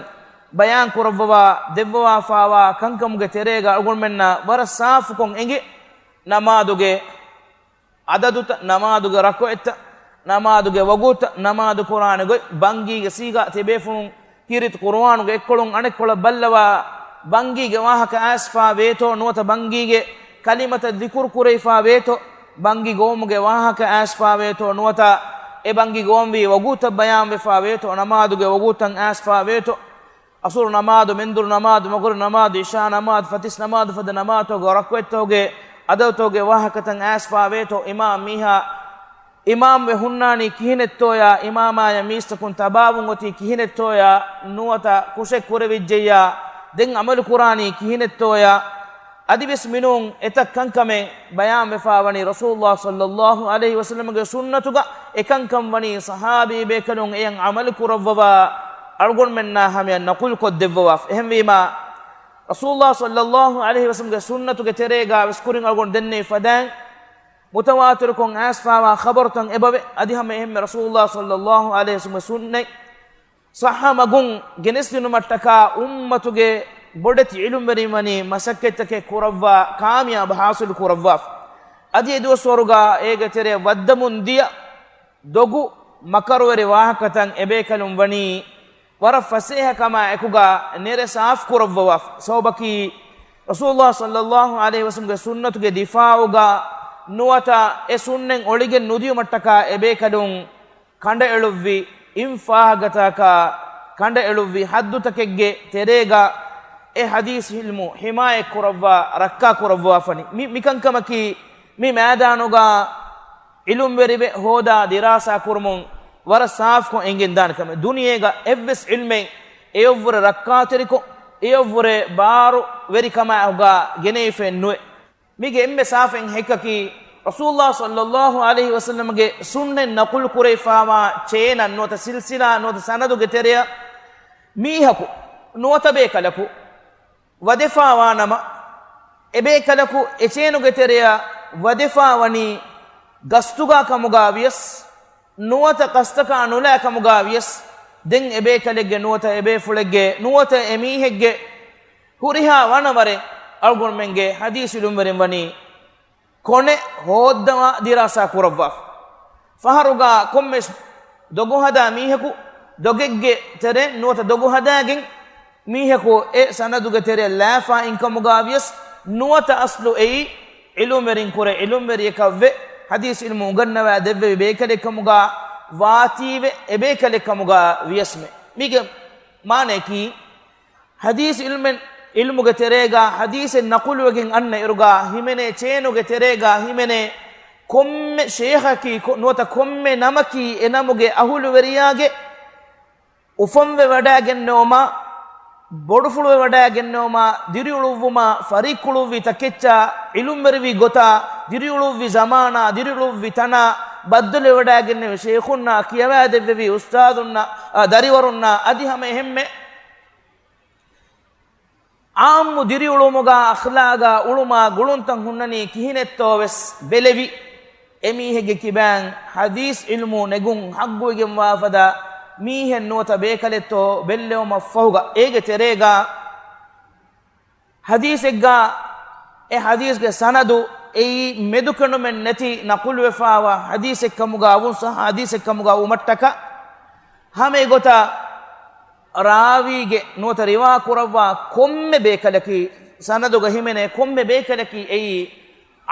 ބަޔާން ކުރައްވަވާ ދެއްވަވާފާވާ ކަންކަމުގެ ތެރޭގަ އަޅުގަނޑުމެންނަށް ވަރަށް ސާފުކޮށް އެނގޭ، ނަމާދުގެ އަދަދުތައް، ނަމާދުގެ ރަކުޢަތްތައް، ނަމާދުގެ ވަގުތުތައް، ނަމާދު ކުރާނެ ގޮތް، ބަންގީގެ ސީގާ ތިބޭފުޅުން ކީރިތި ޤުރުއާނުގެ އެއްކޮޅުން އަނެއްކޮޅަށް ބައްލަވާ، ބަންގީގެ ވާހަކަ އައިސްފާ ވޭތޯ ނުވަތަ ބަންގީގެ ކަލިމަތައް ޛިކުރު ކުރެވިފާ ވޭތޯ، ބަންގި ގޮވުމުގެ ވާހަކަ އައިސްފާ ވޭތޯ ނުވަތަ އެ ބަންގި ގޮވަންވީ ވަގުތަށް ބަޔާންވެފާ ވޭތޯ، ނަމާދުގެ ވަގުތަށް އައިސްފާ ވޭތޯ، ޢަޞުރު ނަމާދު، މެންދުރު ނަމާދު، މަޣުރިބް ނަމާދު، ޢިޝާ ނަމާދު، ފަތިސް ނަމާދު ފަދަ ނަމާދުތަކުގެ ރަކުޢަތްތަކުގެ އަދަދުތަކުގެ ވާހަކަތައް އައިސްފާ ވޭތޯ، އިމާމް މީހާ އިމާމްވެ ހުންނާނީ ކިހިނެއްތޯޔާ، އިމާމާޔަށް މީސްތަކުން ތަބާވުން އޮތީ ކިހިނެއްތޯޔާ، ނުވަތަ ކުށެއް ކުރެވިއްޖެއްޔާ، ދެން ޢަމަލު ކުރާނީ ކިހިނެއްތޯޔާ، އަދިވެސް މިނޫން އެތައް ކަންކަމެއް ބަޔާންވެފާވަނީ ރަސޫލުﷲ ޞައްލަﷲ ޢަލައިހި ވަސައްލަމަގެ ސުންނަތުގަ، އެކަންކަން ވަނީ ޞަޙާބީ ބޭކަލުން އެޔަށް ޢަމަލު ކުރައްވަވާ، އަޅުގަނޑުމެންނާ ހަމަޔަށް ނަޤުލު ކޮށްދެއްވަވާފަ. އެހެންވީމާ، ރަސޫލުﷲ ޞައްލަﷲ ޢަލައިހި ވަސައްލަމަގެ ސުންނަތުގެ ތެރޭގަ ވެސް ކުރިން އަޅުގަނޑު ދެންނެވި ފަދައިން، މުތަވާތިރުކޮށް އައިސްފާވާ ޚަބަރުތައް އެބަވޭ. އަދި ހަމަ އެހެންމެ ރަސޫލުﷲ ޞައްލަﷲ ޢަލައިހި ވަސައްލަމަގެ ސުންނަތް ޞައްޙަ މަގުން ގެނެސްދިނުމަށްޓަކާ އުއްމަތުގެ ބޮޑެތި ޢިލްމުވެރިން ވަނީ މަސައްކަތްތަކެއް ކުރައްވާ، ކާމިޔާބު ޙާޞިލު ކުރައްވާފަ. އަދި އެ ދުވަސްވަރުގަ އޭގެ ތެރެއަށް ވައްދަމުން ދިޔަ ދޮގު މަކަރުވެރި ވާހަކަތައް އެބޭކަލުން ވަނީ ވަރަށް ފަސޭހަކަމާ އެކުގަ ނެރެ ސާފު ކުރައްވަވާފަ. ސަބަބަކީ، ރަސޫލުﷲ ޞައްލަﷲ ޢަލައިހި ވަސައްލަމަގެ ސުންނަތުގެ ދިފާޢުގަ ނުވަތަ އެ ސުންނަތް އޮޅިގެން ނުދިޔުމަށްޓަކާ އެބޭކަލުން ކަނޑައެޅުއްވި އިން ފާހަގަތަކާ ކަނޑައެޅުއްވި ޙައްދުތަކެއްގެ ތެރޭގަ އެ ޙަދީޘް ޢިލްމު ޙިމާޔަތް ކުރައްވާ، ރައްކާ ކުރައްވާފަނި. މި، މިކަންކަމަކީ މި މައިދާނުގަ ޢިލްމުވެރިވެ ހޯދާ ދިރާސާ ކުރުމުން ވަރަށް ސާފުކޮށް އެނގެންދާނެ ކަމެއް. ދުނިޔޭގަ އެއްވެސް ޢިލްމެއް އެއަށްވުރެ ރައްކާތެރިކޮށް، އެއަށްވުރެ ބާރު ވެރިކަމާއެކުގަ ގެނެވިފައެއް ނުވޭ. މީގެ އެންމެ ސާފެއް ހެއްކަކީ، ރަސޫލުﷲ ޞައްލަﷲ ޢަލައިހި ވަސައްލަމަގެ ސުންނަތް ނަޤުލު ކުރެވިފާވާ ޗޭނަށް ނުވަތަ ސިލްސިލާ ނުވަތަ ސަނަދުގެ ތެރެއަށް މީހަކު ނުވަތަ ބޭކަލަކު ވަދެފާވާނަމަ، އެބޭކަލަކު އެޗޭނުގެ ތެރެއަށް ވަދެފާވަނީ ގަސްތުގާ ކަމުގާ ވިޔަސް، ނުވަތަ ގަސްތަކާ ނުލާ ކަމުގާ ވިޔަސް، ދެން އެބޭކަލެއްގެ ނުވަތަ އެބޭފުޅެއްގެ ނުވަތަ އެމީހެއްގެ ހުރިހާ ވަނަވަރެއް އަޅުގަނޑުމެންގެ ޙަދީޘް ޢިލްމުވެރިން ވަނީ ކޮނެ ހޯއްދަވާ ދިރާސާ ކުރައްވާފަ. ފަހަރުގާ ކޮންމެސް ދޮގު ހަދާ މީހަކު ދޮގެއްގެ ތެރެއިން ނުވަތަ ދޮގު ހަދާގެން މީހަކު އެ ސަނަދުގެ ތެރެއަށް ލާފާ އިންކަމުގާ ވިޔަސް، ނުވަތަ އަސްލު އެއީ ޢިލްމުވެރިން ކުރެ ޢިލްމުވެރިޔަކަށްވެ، ޙަދީޘް ޢިލްމު އުނގަންނަވާ ދެއްވެވި ބޭކަލެއް ކަމުގާ ވާތީވެ، އެބޭކަލެއް ކަމުގާ ވިޔަސްމެ. މީގެ މާނަޔަކީ، ޙަދީޘް ޢިލްމެއް، ޢިލްމުގެ ތެރޭގާ ޙަދީޘެއް ނަޤުލުވެގެން އަންނަ އިރުގާ ހިމެނޭ، ޗޭނުގެ ތެރޭގާ ހިމެނޭ ކޮންމެ ޝޭޚަކީ ކޮ-، ނުވަތަ ކޮންމެ ނަމަކީ އެ ނަމުގެ އަހުލުވެރިޔާގެ އުފަންވެ ވަޑައިގެންނެވުމާ، ބޮޑުފުޅުވެ ވަޑައިގެންނެވުމާ، ދިރިއުޅުއްވުމާ، ފަރިއްކުޅުއްވި ތަކެއްޗާ، ޢިލްމުވެރިވި ގޮތާ، ދިރިއުޅުއްވި ޒަމާނާ، ދިރިއުޅުއްވި ތަނާ، ބައްދަލުވެވަޑައިގެންނެވި ޝޭޚުންނާ، ކިޔަވާދެއްވެވި އުސްތާޛުންނާ، އާ، ދަރިވަރުންނާ، އަދި ހަމަ އެހެންމެ ޢާއްމު ދިރިއުޅުމުގާ އަޚްލާގާ އުޅުމާ ގުޅުންތައް ހުންނަނީ ކިހިނެއްތޯ ވެސް ބެލެވި، އެމީހެއްގެ ކިބައިން ޙަދީޘް ޢިލްމު ނެގުން ޙައްޤުވެގެންވާ ފަދަ މީހެއް ނުވަތަ ބޭކަލެއްތޯ ބެއްލެވުމަށްފަހުގަ، އޭގެ ތެރޭގާ ޙަދީޘެއްގާ އެ ޙަދީޘްގެ ސަނަދު އެއީ މެދުކެނޑުމެއް ނެތި ނަޤުލުވެފާވާ ޙަދީޘެއްކަމުގާ ވުން، ޞައްޙަ ޙަދީޘެއްކަމުގާ ވުމަށްޓަކާ، ހަމަ އެގޮތަށް ރާވީގެ ނުވަތަ ރިވާ ކުރައްވާ ކޮންމެ ބޭކަލަކީ، ސަނަދުގަ ހިމެނޭ ކޮންމެ ބޭކަލަކީ އެއީ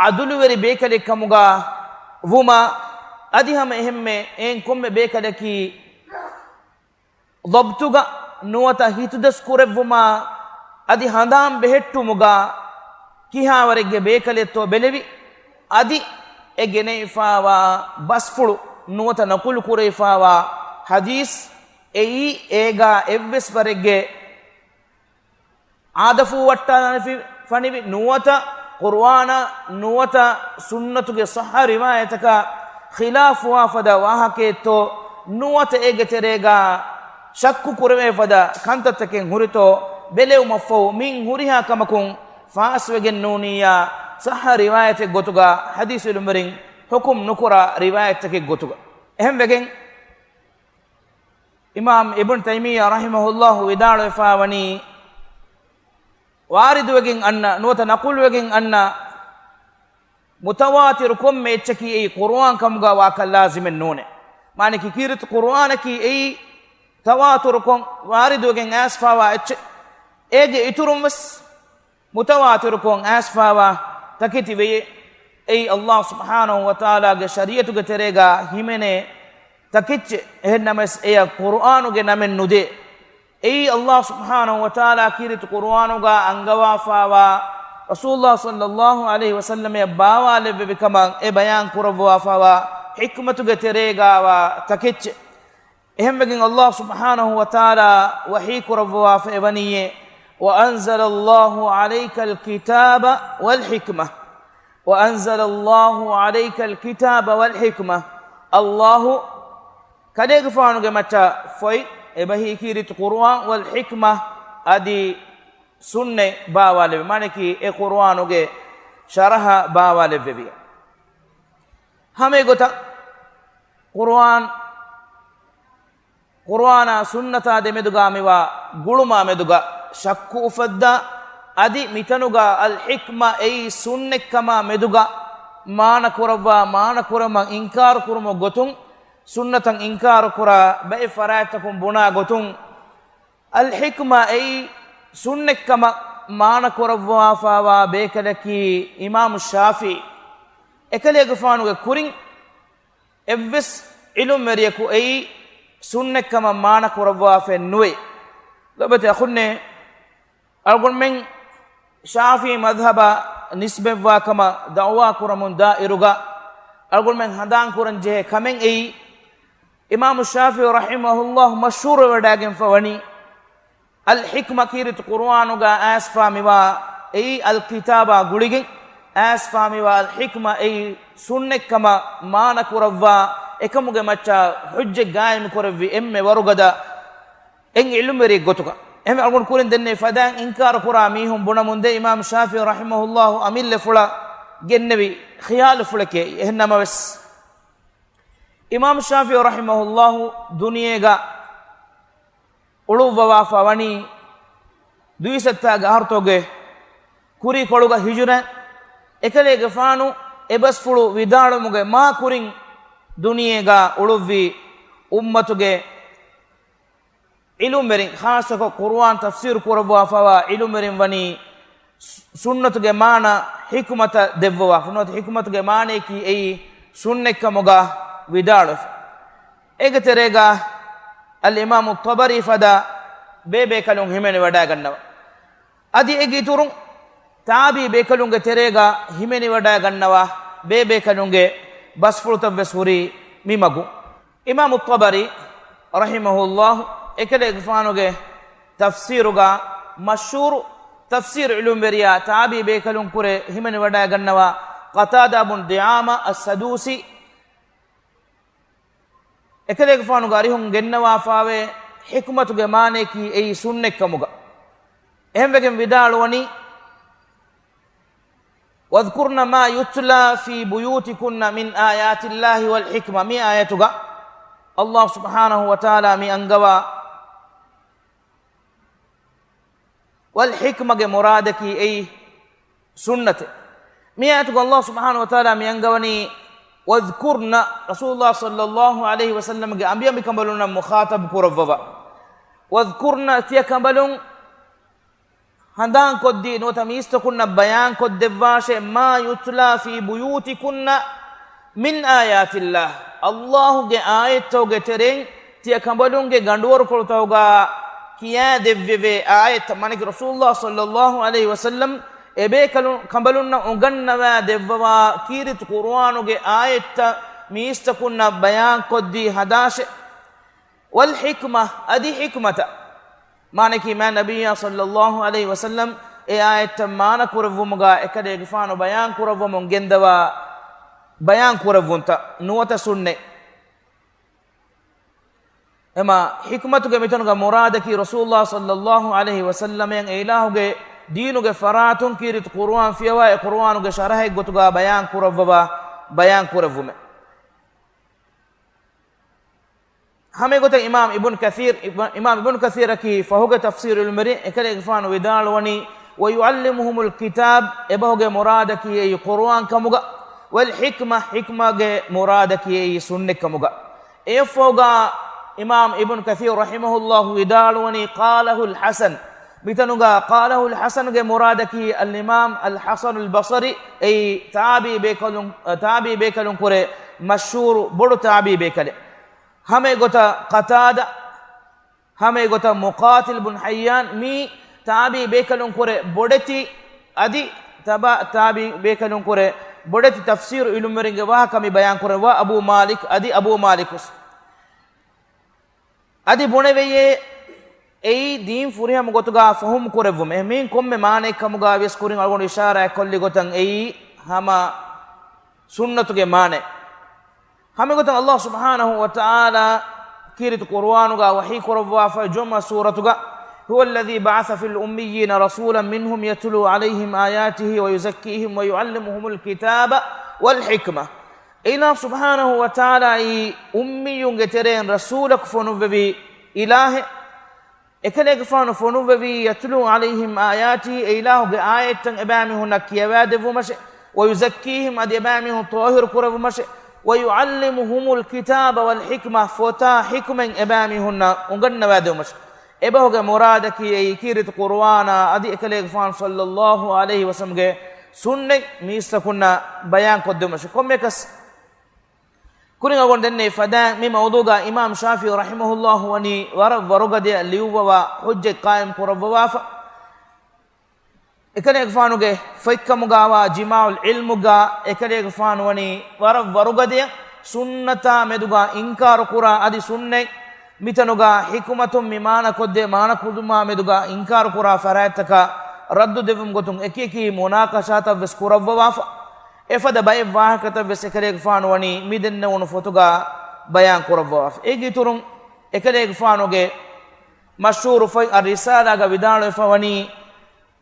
ޢަދުލުވެރި ބޭކަލެއްކަމުގާ ވުމާ، އަދި ހަމަ އެހެންމެ އެއިން ކޮންމެ ބޭކަލަކީ ޟަބްޠުގަ ނުވަތަ ހިތުދަސް ކުރެއްވުމާ، އަދި ހަނދާން ބެހެއްޓުމުގާ ކިހާވަރެއްގެ ބޭކަލެއްތޯ ބެލެވި، އަދި އެ ގެނެވިފާވާ ބަސްފުޅު ނުވަތަ ނަޤުލު ކުރެވިފާވާ ޙަދީޘް އެއީ އޭގާ އެއްވެސް ވަރެއްގެ އާދަފޫ ވައްޓާލަން ފި-، ފަނިވި ނުވަތަ ޤުރުއާނާ ނުވަތަ ސުންނަތުގެ ޞައްޙަ ރިވާޔަތަކާ ޚިލާފުވާ ފަދަ ވާހަކައެއްތޯ ނުވަތަ އޭގެ ތެރޭގާ ޝައްކު ކުރެވޭ ފަދަ ކަންތައްތަކެއް ހުރިތޯ ބެލެވުމަށްފަހު، މިން ހުރިހާ ކަމަކުން ފާސްވެގެން ނޫނިއްޔާ ޞައްޙަ ރިވާޔަތެއް ގޮތުގަ ޙަދީޘް ޢިލްމުވެރިން ޙުކުމް ނުކުރާ ރިވާޔަތްތަކެއް ގޮތުގަ. އެހެންވެގެން، އިމާމް އިބްނު ތައިމިއްޔާ ރަޙިމަހުﷲ ވިދާޅުވެފާވަނީ، ވާރިދުވެގެން އަންނަ ނުވަތަ ނަޤުލުވެގެން އަންނަ މުތަވާތިރު ކޮންމެ އެއްޗަކީ އެއީ ޤުރުއާން ކަމުގަ ވާކަށް ލާޒިމެއް ނޫނޭ. މާނައަކީ ކީރިތި ޤުރުއާނަކީ އެއީ ތަވާތުރުކޮށް ވާރިދުވެގެން އައިސްފާވާ އެއްޗެއް. އޭގެ އިތުރުން ވެސް މުތަވާތިރުކޮށް އައިސްފާވާ ތަކެތި ވެޔޭ. އެއީ ﷲ ސުބްޙާނަހޫ ވަތަޢާލާގެ ޝަރީޢަތުގެ ތެރޭގާ ހިމެނޭ ތަކެއްޗެއް. އެހެންނަމަވެސް އެޔަށް ޤުރުއާނުގެ ނަމެއް ނުދޭ. އެއީ ﷲ ސުބްޙާނަހޫ ވަތަޢާލާ ކީރިތި ޤުރުއާނުގާ އަންގަވާފާވާ، ރަސޫލުﷲ ޞައްލަﷲ ޢަލައިހި ވަސައްލަމައަށް ބާވާލެއްވެވި ކަމަށް އެ ބަޔާން ކުރައްވާފާވާ ޙިކްމަތުގެ ތެރޭގާވާ ތަކެއްޗެއް. އެހެންވެގެން ﷲ ސުބްޙާނަހޫ ވަތަޢާލާ ވަޙީ ކުރައްވާފަ އެވަނީއޭ، وَأَنزَلَ اللَّهُ عَلَيْكَ الْكِتَابَ وَالْحِكْمَةَ، وَأَنزَلَ اللَّهُ عَلَيْكَ الْكِتَابَ وَالْحِكْمَةَ، ﷲ ކަލޭގެފާނުގެ މައްޗަށް ފޮތް އެބަހީ ކީރިތި ޤުރުއާން، وَالْحِكْمَةَ، އަދި ސުންނަތް ބާވާލެއްވި، މާނައަކީ އެ ޤުރުއާނުގެ ޝަރަޙަ ބާވާލެއްވެވި. ހަމަ އެގޮތަށް ޤުރުއާން، ޤުރުއާނާ ސުންނަތާ ދެމެދުގާ މިވާ ގުޅުމާ މެދުގަ ޝައްކު އުފައްދާ، އަދި މިތަނުގަ އަލްޙިކްމަ އެއީ ސުންނަތްކަމާ މެދުގަ މާނަ ކުރައްވާ، މާނަ ކުރަމަށް އިންކާރު ކުރުމުގެ ގޮތުން، ސުންނަތަށް އިންކާރު ކުރާ ބައެއް ފަރާތްތަކުން ބުނާ ގޮތުން، އަލްޙިކްމަ އެއީ ސުންނަތްކަމަށް މާނަ ކުރައްވާފާވާ ބޭކަލަކީ އިމާމު ޝާފިޢީ. އެކަލޭގެފާނުގެ ކުރިން އެއްވެސް ޢިލްމުވެރިޔަކު އެއީ ސުންނަތްކަމަށް މާނަ ކުރައްވާފައެއް ނުވޭ. ލޮބުވެތި އަޚުންނޭ، އަޅުގަނޑުމެން ޝާފިޢީ މަޛްހަބަށް ނިސްބަތްވާ ކަމަށް ދަޢުވާ ކުރަމުން ދާ އިރުގަ، އަޅުގަނޑުމެން ހަނދާން ކުރަން ޖެހޭ ކަމެއް އެއީ، އިމާމު ޝާފިޢީ ރަޙިމަހުﷲ މަޝްހޫރުވެވަޑައިގެންފަ ވަނީ، އަލް ޙިކްމަ ކީރިތި ޤުރުއާނުގަ އައިސްފާ މިވާ އެއީ އަލް ކިތާބާ ގުޅިގެން އައިސްފާ މިވާ އަލް ޙިކްމަ އެއީ ސުންނަތްކަމަށް މާނަ ކުރައްވާ އެކަމުގެ މައްޗަށް ޙުއްޖަތް ގާއިމު ކުރެއްވި އެންމެ ވަރުގަދަ އެއް ޢިލްމުވެރިއެއް ގޮތުގަ. އެހެންވެ އަޅުގަނޑު ކުރިން ދެންނެވި ފަދައިން އިންކާރު ކުރާ މީހުން ބުނަމުންދޭ އިމާމް ޝާފިޢީ ރަޙިމަހުﷲ އަމިއްލަފުޅަށް ގެންނެވި ޚިޔާލުފުޅެކޭ. އެހެން ނަމަވެސް، އިމާމް ޝާފިޢީ ރަޙިމަހުﷲ ދުނިޔޭގަ އުޅުއްވަވާފަ ވަނީ ދުއިސައްތާގެ އަހަރުތަކުގެ ކުރީކޮޅުގަ ހިޖުރަ، އެކަލޭގެފާނު އެބަސްފުޅު ވިދާޅުވުމުގެ މާ ކުރިން ދުނިޔޭގަ އުޅުއްވި އުއްމަތުގެ ޢިލްމުވެރިން، ޚާއްޞަކޮށް ޤުރުއާން ތަފްސީރު ކުރައްވާފަވާ ޢިލްމުވެރިން ވަނީ ސު-، ސުންނަތުގެ މާނަ ޙިކުމަތަށް ދެއްވަވާ. ނުވަތަ ޙިކުމަތުގެ މާނަޔަކީ އެއީ ސުންނަތްކަމުގަ ވިދާޅުވެފަ. އޭގެ ތެރޭގަ އަލްއިމާމު ޠަބަރީ ފަދަ ބޭބޭކަލުން ހިމެނިވަޑައިގަންނަވާ. އަދި އޭގެ އިތުރުން ތާބީ ބޭކަލުންގެ ތެރޭގަ ހިމެނިވަޑައިގަންނަވާ ބޭބޭކަލުންގެ ބަސްފުޅުތައްވެސް ހުރީ މި މަގު. އިމާމު ޠަބަރީ ރަޙިމަހުﷲ އެކަލޭގެފާނުގެ ތަފްސީރުގަ މަޝްހޫރު ތަފްސީރު ޢިލްމުވެރިޔާ ތާބީ ބޭކަލުން ކުރެ ހިމެނިވަޑައިގަންނަވާ ޤަތާދާ ބުން ދިޢާމާ އައްސަދޫސީ އެކަލޭގެފާނުގެ އަރިހުން ގެންނަވާފާވޭ ޙިކުމަތުގެ މާނަޔަކީ އެއީ ސުންނަތްކަމުގަ. އެހެންވެގެން ވިދާޅުވަނީ، "واذكرن ما يتلى في بيوتكن من آيات الله والحكمة." މި އާޔަތުގަ ﷲ ސުބްޙާނަހޫ ވަތަޢާލާ މި އަންގަވާ ވަލް ޙިކްމަގެ މުރާދަކީ އެއީ ސުންނަތެއް. މި އާޔަތުގަ ﷲ ސުބްޙާނަހޫ ވަތަޢާލާ މި އަންގަވަނީ، "واذكرن." ރަސޫލުﷲ ޞައްލައްލާހު ޢަލައިހި ވަސައްލަމްގެ އަނބިއަނބިކަނބަލުންނަށް މުޚާޠަބު ކުރައްވަވާ. "واذكرن." ތިޔަ ކަނބަލުން ހަނދާންކޮށްދީ ނުވަތަ މީސްތަކުންނަށް ބަޔާންކޮށްދެއްވާށޭ، "ما يتلى في بيوتكن من آيات الله." ﷲގެ އާޔަތްތަކުގެ ތެރެއިން ތިޔަ ކަނބަލުންގެ ގަނޑުވަރުކޮޅުތަކުގަ ކިޔާދެއްވެވޭ އާޔަތްތައް، މާނައަކީ ރަސޫލުﷲ ޞައްލައްލާހު ޢަލައިހި ވަސައްލަމް އެބޭކަލުން، ކަނބަލުންނަށް އުނގަންނަވާ ދެއްވަވާ ކީރިތި ޤުރުއާނުގެ އާޔަތްތައް މީސްތަކުންނަށް ބަޔާންކޮށްދީ ހަދާށޭ. ވަލް ޙިކްމަ، އަދި ޙިކްމަތަށް. މާނައަކީ މާތް ނަބިއްޔާ ޞައްލައްލާހު ޢަލައިހި ވަސައްލަމް އެ އާޔަތްތައް މާނަ ކުރެއްވުމުގަ އެކަލޭގެފާނު ބަޔާން ކުރައްވަމުން ގެންދަވާ ބަޔާން ކުރެއްވުންތައް ނުވަތަ ސުންނަތް. އެމާ ޙިކްމަތުގެ މިތަނުގަ މުރާދަކީ ރަސޫލުﷲ ޞައްލައްލާހު ޢަލައިހި ވަސައްލަމައަށް އެ އިލާހުގެ ދީނުގެ ފަރާތުން ކީރިތި ޤުރުއާން ފިޔަވާ އެ ޤުރުއާނުގެ ޝަރަޙެއް ގޮތުގަ ބަޔާން ކުރައްވަވާ ބަޔާން ކުރެއްވުމެއް. ހަމައެގޮތަށް އިމާމް އިބްނު ކަޘީރް، އިބް-، އިމާމް އިބްނު ކަޘީރަކީ ފަހުގެ ތަފްސީރު ޢިލްމުވެރި، އެކަލޭގެފާނު ވިދާޅުވަނީ، "ويعلمهم الكتاب." އެބަހުގެ މުރާދަކީ އެއީ ޤުރުއާން ކަމުގަ، "والحكمة." ޙިކްމަގެ މުރާދަކީ އެއީ ސުންނަތް ކަމުގަ. އެއަށްފަހުގަ އިމާމް އިބްނު ކަޘީރް ރަޙިމަހުﷲ ވިދާޅުވަނީ، "قاله الحسن." މިތަނުގަ قاله الحسن ގެ މުރާދަކީ އަލްއިމާމް އަލްޙަސަނުލް ބަޞްރީ، އެއީ ތާބީ ބޭކަލުން، ތާބީ ބޭކަލުން ކުރެ މަޝްހޫރު ބޮޑު ތާބީ ބޭކަލެއް. ހަމައެގޮތަށް ޤަތާދާ، ހަމައެގޮތަށް މުޤާތިލް ބުން ޙައްޔާން މީ ތާބީ ބޭކަލުން ކުރެ ބޮޑެތި އަދި ތަބާ-، ތާބީ ބޭކަލުން ކުރެ ބޮޑެތި ތަފްސީރު ޢިލްމުވެރިންގެ ވާހަކަ މި ބަޔާން ކުރައްވާ އަބޫ މާލިކް އަދި އަބޫ މާލިކުސް. އަދި ބުނެވެޔޭ، އެއީ ދީން ފުރިހަމަ ގޮތުގަ ފަހުމު ކުރެއްވުމެއް. މީން ކޮންމެ މާނައެއް ކަމުގަ ވިޔަސް ކުރިން އަޅުގަނޑު އިޝާރާތް ކޮށްލި ގޮތަށް އެއީ ހަމަ ސުންނަތުގެ މާނަ. ހަމަ ގޮތަށް ﷲ ސުބްޙާނަހޫ ވަތަޢާލާ ކީރިތި ޤުރުއާނުގަ ވަޙީ ކުރައްވާފަ ޖުމްޢަ ސޫރަތުގަ، "هو الذي بعث في الأميين رسولا منهم يتلو عليهم آياته ويزكيهم ويعلمهم الكتاب والحكمة." އެއިލާހު ސުބްޙާނަހޫ ވަތަޢާލާ އީ އުއްމިއްޔުންގެ ތެރެއިން ރަސޫލަކު ފޮނުއްވެވި އިލާހެއް. އެކަލޭގެފާނު ފޮނުއްވެވީ، "يتلو عليهم آياته"، އެއިލާހުގެ އާޔަތްތައް އެބައިމީހުންނަށް ކިޔަވާދެއްވުމަށެ، "ويزكيهم"، އަދި އެބައިމީހުން ޠާހިރު ކުރެއްވުމަށެ، "ويعلمهم الكتاب والحكمة"، ފޮތާ ޙިކުމަތް އެބައިމީހުންނަށް އުނގަންނަވާދެއްވުމަށެ. އެބަހުގެ މުރާދަކީ އެއީ ކީރިތި ޤުރުއާނާ އަދި އެކަލޭގެފާނު ޞައްލައްލާހު ޢަލައިހި ވަސައްލަމްގެ ސުންނަތް މީސްތަކުންނަށް ބަޔާންކޮށްދެއްވުމަށެ. ކޮންމެއަކަސް ކުރިން އަޅުގަނޑު ދެންނެވި ފަދައިން މި މައުޟޫޢުގަ އިމާމް ޝާފިޢީ ރަޙިމަހުﷲ ވަނީ ވަރަށް ވަރުގަދަޔަށް ލިޔުއްވަވާ ޙުއްޖަތް ޤާއިމް ކުރައްވަވާފަ. އެކަލޭގެފާނުގެ ފޮތްކަމުގައިވާ ޖިމާޢުލް ޢިލްމުގަ އެކަލޭގެފާނު ވަނީ ވަރަށް ވަރުގަދަޔަށް ސުންނަތާ މެދުގަ އިންކާރު ކުރާ އަދި ސުންނަތް މިތަނުގަ ޙިކުމަތުން މި މާނަކޮށްދޭ މާނަކުރުމާ މެދުގަ އިންކާރުކުރާ ފަރާތްތަކަށް ރައްދު ދެއްވުމުގެ ގޮތުން އެކިއެކި މުނާޤަޝާތައްވެސް ކުރައްވަވާފަ. އެފަދަ ބައެއް ވާހަކަތައްވެސް އެކަލޭގެފާނު ވަނީ މި ދެންނެވުނު ފޮތުގަ ބަޔާން ކުރައްވަވާފަ. އޭގެ އިތުރުން އެކަލޭގެފާނުގެ މަޝްހޫރު ފޮތް އައްރިސާލާގަ ވިދާޅުވެފަ ވަނީ،